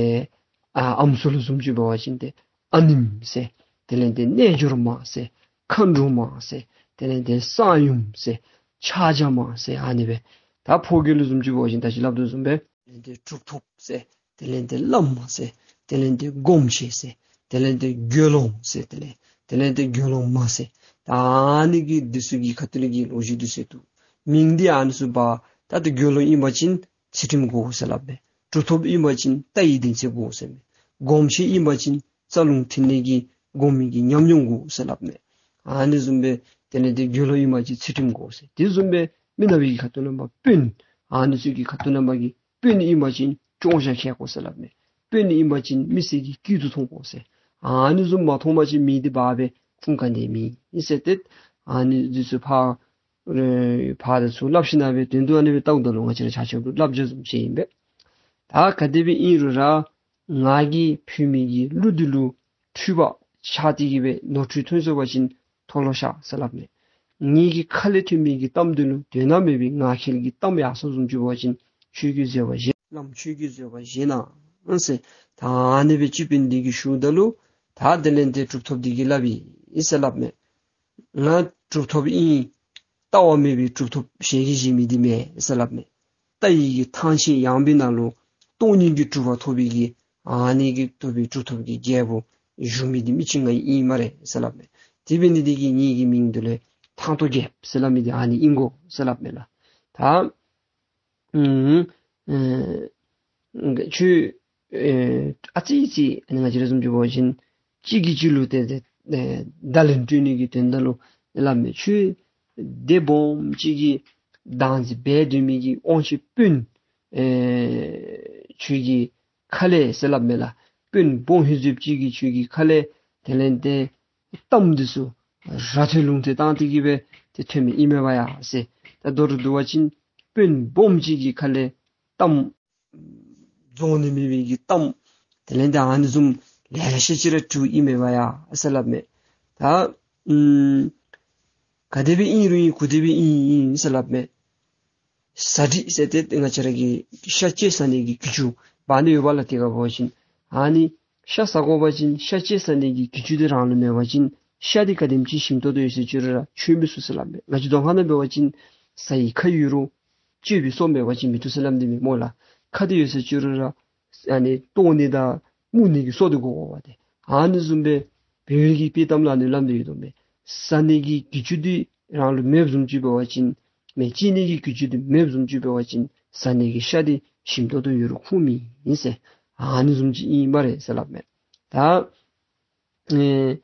ཨ་ཨམ་སྲུ་ལུ་བཟུམ་ཅིག་འབད་བ་ཅིན་ཏེ་ཨ་ནེམོ་ཟེར། དེ་ལས་ཏེ་རྣལ་འབྱོར་མ་ཟེར། མཁའ་འགྲོ་མ་ཟེར། དེ་ལས་ཏེ་གསང་ཡུམ་ཟེར། ཕྱག་རྒྱ་མ་ཟེར། ཨ་ནི་སྦེ་ད་ཕོ་རྒྱས་ལུ་བཟུམ་ཅིག་འབད་བ་ཅིན་ད་ཅི་སླབ་དོ་བཟུམ་སྦེ་དེ་ལས་ཏེ་གྲུབ་ཐོབ་ཟེར། དེ་ལས་ཏེ་བླ་མ་ཟེར། དེ་ལས་ཏེ་སྒོམ་ཆེན་ཟེར། དེ་ལས་ཏེ་དགེ་སློང་ཟེར། དེ་ལས་དེ་ལས་ཏེ་དགེ་སློང་མ་ཟེར། ད་ཨ་ནི་གི་འདི་ཚུ་གི་ཁ་ཐུག་ལས་ཀྱི་ལོ་རྒྱུས་འདི་ཚུ་འདུག། མིང་འདི་ཨ་ནི་ཚུ་འབད། ད་ཏེ་དགེ་སློང་ཨིན་པ་ཅིན་ཚུལ་ཁྲིམས་དགོ་ཟེར་སླབ་མས། གྲུབ་ཐོབ་ཨིན་པ་ཅིན་ལྟ་བའི་གདེང་ཚད་དགོ་ཟེར་མས། སྒོམ་ཆེན་ཨིན་པ་ཅིན་རྩ་རླུང་ཐིག་ལེ་གི་སྒོམ་མི་གི་ཉམས་མྱོང་དགོ་ཟེར་སླབ་མས། ཨ་ནི་བཟུམ་སྦེ་དེ་ལས་ཏེ་དགེ་སློང་ཨིན་པ་ཅིན་ཚུལ་ཁྲིམས་དགོ་ཟེར། དེ་བཟུམ་སྦེ་མི་ནག་པའི་གི་ཁ་ཐུག་ནང་འབད་དཔོན། ཨ་ནི་ཚུ་གི་ཁ་ཐུག་ནང་འབད་གི་དཔོན་ཨིན་པ་ཅིན་སྐྱོང་བཞག་མཁས་དགོ་ཟེར་སླབ་མས། དཔོན་ཨིན་པ་ཅིན་མི་སེར་གྱི་སྐྱིད་སྡུག་མཐོང་དགོ་ཟེར། ཨ་ནི་བཟུམ་མ་མཐོང་པ་ཅིན་མི་འདི་འབད་སྦེ་ཁུངས་ག་ནི་མེད་ཨིན་ཟེར། ཏེ་ཨ་ནི་འདི་ཚུ་ཕར་ཨེ་ཕར་དང་ཚུར་སླབ་ཞིན་ན་སྦེ་དོན་དུ་ཨ་ནི་སྦེ་བལྟཝ་ད་ལུ་ང་བཅས་ར་ཆ་ཁྱབ་ལུ་བསླབ་བྱ་བཟུམ་ཅིག་ཨིན་པས། ད་ག་དེ་སྦེ་ཨིན་རུང་ར་ང་གིས་ཕུལ་མི་གི་གླུ་འདི་ལུ་འཁྲུལ་པ་ཆགས་ཏེ་གི་སྦེ་ནོར་འཁྲུལ་ཐོན་སོང་པ་ཅིན་མཐོལ་ལོ་བཤགས་ཟེར་སླབ་མས། ངེ་གི་ཁ་ལས་ཐོན་མི་གི་གཏམ་འདི་ལུ་དོན་དག་མེད་པའི་ངག་འཁྱལ་གྱི་གཏམ་ཡར་སོང་བཟུམ་ཅིག་འབད་བ་ཅིན་ཁྱོད་ཀྱིས་བཟོད་པ་བཞེས། བླམ་ཁྱོད་ཀྱིས་བཟོད་པ་བཞེས་གནང་ཟེར། ད་ཨ་ནི་སྦེ་སྤྱི་དཔོན་འདི་གིས་ཞུཝ་ད་ལུ་ད་དེ་ལས་ཏེ་གྲུབ་ཐོབ་འདི་གིས་སླབ་ཨིན་ཟེར་སླབ་མས། ང་གྲུབ་ཐོབ་ཨིན། ལྟ་བ་མེད་པའི་གྲུབ་ཐོབ་ཞལ་གྱིས་བཞེས་མི་འདི་མེན་ཟེར་སླབ་མས། ལྟ་བའི་གི་ཐང་ཆེན་ཡངས་པའི་ནང་ལུ་སྟོང་ཉིད་ཀྱི་གྲུབ་པ་ཐོབ་པའི་གི་ཨ་ནི་གི་ཐོབ་པའི་གྲུབ་ཐོབ་ཀྱི་རྒྱལ་པོ་བཞུགས་མི་འདི་མི་ཅིག་ང་ཨིན་སྨ་རེ་ཟེར་སླབ་མས། དེ་འབད་ནི་འདི་གིས་ངེ་གི་མིང་འདི་ལུ་ཐང་སྟོང་རྒྱལཔོ་ཟེར་སླབ་མི་འདི་ཨ་ནི་ཨིན་གོ་ཟེར་སླབ་མས་ལགས། ད་ཨུམ་ཨེ་ཁྱོད་ཨེ་ཨ་ཙི་ཙི་ཨ་ནི་ང་བཅས་ར་བཟུམ་ཅིག་འབད་བ་ཅིན་གཅིག་གིས་གཅིག་ལུ་ཏེ་ཏེ་ཨེ་བརྡ་ལན་སྤྲོད་ནི་གི་དོན་དག་ལུ་སླབ་མས། ཁྱོད་སྡེ་སྦོམ་ཅིག་གི་བདག་འཛིན་འབད་སྡོད་མི་གི་དབང་ཆེ་དཔོན་ཨེ་ཁྱོད་ཀྱི་ཁ་ལས་ཟེར་སླབ་མས་ལགས། དཔོན་སྦོམ་ཧེ་ཟུབ་ཅིག་གིས་ཁྱོད་ཀྱི་ཁ་ལས་དེ་ལས་ཏེ་གཏམ་འདི་ཚུ་ར་ཐོད་ལུང་ཐོད་བཏང་སྟེ་གི་སྦེ་ཏེ་ཐོན་མི་ཨིན་མས་པ་ཡ་ཟེར། ད་མདོར་བསྡུ་བ་ཅིན་དཔོན་སྦོམ་ཅིག་གི་ཁ་ལས་གཏམ་རྫོགས་ནི་མེད་པའི་གི་གཏམ་དེ་ལས་ཏེ་ཨ་ནི་བཟུམ་ལེ་ཤ་ཅིག་ར་འཁྲུལ་ཨིན་མས་པ་ཡ་ཟེར་སླབ་མས། ད་ཨུམ་ག་དེ་སྦེ་ཨིན་རུང་ཨིན་གུ་དེ་སྦེ་ཨིན་ཨིན་ཟེར་སླབ་མས། ཟ་འདྲེ་ཟེར་ཏེ་ང་བཅས་ར་གི་ཤ་བཅད་ཟ་ནི་གི་གྱི་ཅུ་འབག་ནི་ཡོད་པ་ལགས། དེ་ག་འབད་བ་ཅིན་ཨ་ནི་ཤ་ཟ་དགོ་པ་ཅིན་ཤ་བཅད་ཟ་ནི་གི་གྱི་ཅུ་འདི་རང་ལུ་མེད་པ་ཅིན་ཤ་འདི་ག་དེམ་ཅིག་ཞིམ་ཏོང་ཏོ་ཡོད་ཟེར་བཅུག་རུང་ར་མཆོད་མི་ཚུགས་ཟེར་སླབ་མས། ང་བཅས་རྫོང་ཁ་ནང་འབད་བ་ཅིན་ཟ་ཡི་ཁ་ཡོད་རུང་སྤྱོད་པའི་སྲོག་མེད་པ་ཅིན་མི་བཏུབ་ཟེར་སླབ་ནི་མས་སྨོ་ལགས། ཁ་འདི་ཡོད་ཟེར་བཅུག་རུང་ར་ཨ་ནི་བཏོག་ནི་དང་རྨུ་ནི་གི་སྲོག་འདི་དགོ་དགོ་པ་ཏེ། ཨ་ནི་བཟུམ་སྦེ་བོད་ཀྱི་དཔྱེ་གཏམ་ལུ་ཨ་ནི་སླབ་སྟེ་ཡོད་དོ་མས། ཟ་ནི་གི་གྱི་ཅུ་འདི་རང་ལུ་མེདཔ་བཟུམ་ཅིག་འབད་བ་ཅིན་མེ་བཅད་ནི་གི་གྱི་ཅུ་འདི་མེདཔ་བཟུམ་ཅིག་འབད་བ་ཅིན་ཟ་ནི་གི་ཤ་འདི་ཞིམ་ཏོང་ཏོ་ཡོད་རུང་ཁུངས་མེད་ཨིན་ཟེར། ཨ་ནི་བཟུམ་ཅིག་ཨིན་སྨ་རེ་ཟེར་སླབ་མས། ད་ཨེ་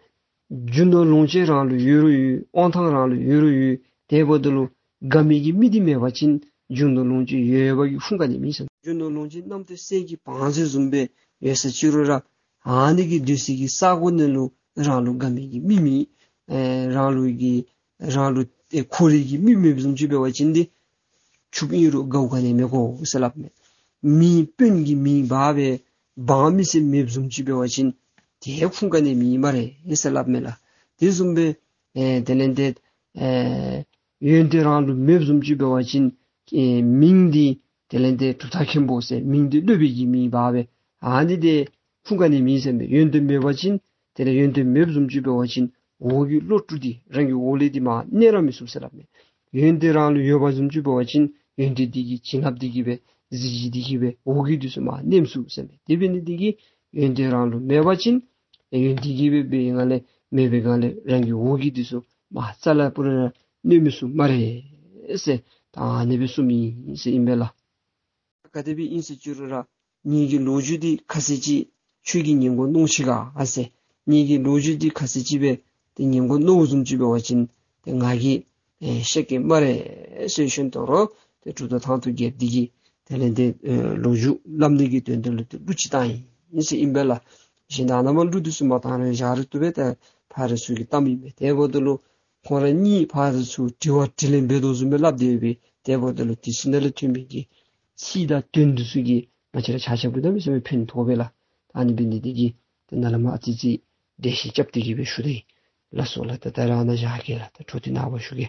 རྒྱུ་ནོར་ལོངས་སྤྱོད་རང་ལུ་ཡོད་རུང་ཡོད། དབང་ཐང་རང་ལུ་ཡོད་རུང་ཡོད། དེ་འབདཝ་ད་ལུ་དགའ་མི་གི་མི་འདི་མེད་པ་ཅིན་རྒྱུ་ནོར་ལོངས་སྤྱོད་ཡོད་པ་གི་ཁུངས་ག་ནི་མེད་ཟེར། རྒྱུ་ནོར་ལོངས་སྤྱོད་རྣམ་ཐོས་སྲས་ཀྱི་བང་མཛོད་བཟུམ་སྦེ་ཡོད་ས་ཅིག་རུང་ར་ཨ་ནི་གི་སྡོད་སའི་གི་ས་གོ་ནང་ལུ་རང་ལུ་དགའ་མི་གི་མི་མེད། ཨེ་རང་ལུ་གི་རང་ལུ་ཨེ་ཁོ་རའི་གི་མི་མེདཔ་བཟུམ་ཅིག་འབད་བ་ཅིན་འདི་ཕྱུགཔོ་ཨིན་རུང་དགའཝ་ག་ནི་མེད་གོ་ཟེར་སླབ་མས། མི་དཔོན་གྱི་མིང་འབག་སྦེ་འབངས་མི་སེར་མེདཔ་བཟུམ་ཅིག་འབད་བ་ཅིན་དེ་ཁུངས་ག་ནི་མེད་སྨ་རེ་ཟེར་སླབ་མས་ལགས། དེ་བཟུམ་སྦེ་ཨེ་དེ་ལས་འདི་ཨེ་ཡོན་ཏན་རང་ལུ་མེདཔ་བཟུམ་ཅིག་འབད་བ་ཅིན་ཨེ་མིང་འདི་དེ་ལས་འདི་གྲུབ་རྟགས་མཁན་པོ་ཟེར་མིང་འདི་སློབ་དཔོན་གྱི་མིང་འབག་སྦེ་ཨ་ནི་འདི་ཁུངས་ག་ནི་མེད་ཟེར་མས། ཡོན་ཏན་མེད་པ་ཅིན་དེ་ལས་ཡོན་ཏན་མེདཔ་བཟུམ་ཅིག་འབད་བ་ཅིན་འོག་གི་བློ་གྲོས་འདི་རང་གི་འོག་ལས་འདི་མར་གནས་ར་མི་ཚུགས་ཟེར་སླབ་མས། ཡོན་ཏན་རང་ལུ་ཡོད་པ་བཟུམ་ཅིག་འབད་བ་ཅིན་ཡོན་ཏན་འདི་གིས་བྱིན་རླབས་འདི་གིས་སྦེ་གཟི་བརྗིད་འདི་གིས་སྦེ་འོག་གི་འདི་ཚུ་མར་གནས་མི་ཚུགས་ཟེར་མས། དེ་འབད་ནི་འདི་གིས་ཡོན་ཏན་རང་ལུ་མེད་པ་ཅིན་ཡོན་ཏན་གྱིས་སྦེ་འབད་བའི་སྒང་ལས་མེད་པའི་སྒང་ལས་རང་གི་འོག་གི་འདི་ཚུ་མར་རྩ་ལས་པུ་ར་ར་གནས་མི་ཚུགས་སྨ་རེ་ཟེར་ད་ཨ་ནི་སྦེ་གསུངམ་ཨིན་ཟེར་ཨིན་པས་ལགས། ག་དེ་སྦེ་ཨིན་ཟེར་ཅི་རུང་ར་ངེ་གི་ལོ་རྒྱུས་འདི་ཁ་ཤས་ཅིག་ཁྱོད་ཀྱིས་ཉན་དགོ་མནོ་ཅི་ག་ཨ་ཟེར། ངེ་གི་ལོ་རྒྱུས་འདི་ཁ་ཤས་ཅིག་སྦེ་ཏེ་ཉན་དགོ་མནོ་བཟུམ་ཅིག་འབད་བ་ཅིན་ཏེ་ང་གིས་ཨེ་བཤད་གེ་སྨ་རེ་ཟེར་ཞུ་དོ་རུང་ཏེ་གྲུབ་ཐོབ་ཐང་སྟོང་རྒྱལཔོ་འདི་གིས་དེ་ལས་ཏེ་ཨེ་ལོ་རྒྱུས་སླབ་ནི་གི་དོན་དག་ལུ་ཏེ་གླུ་ཅིག་བཏང་ཡི་ཟེར་ཨིན་པས་ལགས། གཞན་དག་ནཱ་མར་གླུ་འདི་ཚུ་མ་བཏང་རུང་བཞག་རུང་བཏུབ་པས། ཏེ་ཕ་རོལ་ཚུ་གིས་བཏངམ་ཨིན་པས། དེ་འབདཝ་ད་ལུ་ཁོང་ར་གཉིས་ཕར་ཚུར་དྲི་བ་དྲིས་ལན་འབད་དོ་བཟུམ་སྦེ་སླབ་སྡོད་པས། དེ་འབདཝ་ད་ལུ་དེ་ཚུ་ནང་ལས་ཐོན་མི་གི་ཚིག་དང་དོན་འདི་ཚུ་གིས་ང་བཅས་ར་ཆ་ཁྱབ་ཀྱིས་གནམ་མེད་ས་མེད་ཕན་ཐོགས་པས་ལགས། ད་ཨ་ནི་འབད་ནི་འདི་གིས་ཏེ་ནཱ་ལས་མར་ཨ་ཙི་ཙི་འགྲེལ་བཤད་རྐྱབ་སྟེ་གི་སྦེ་ཞུ་དེས། ལགས་སོ་ལགས། ད་ད་རེས་ནཱ་བཞག་གེ་ལགས། ད་འཕྲོ་འདི་ནངས་པ་ཞུ་གེ།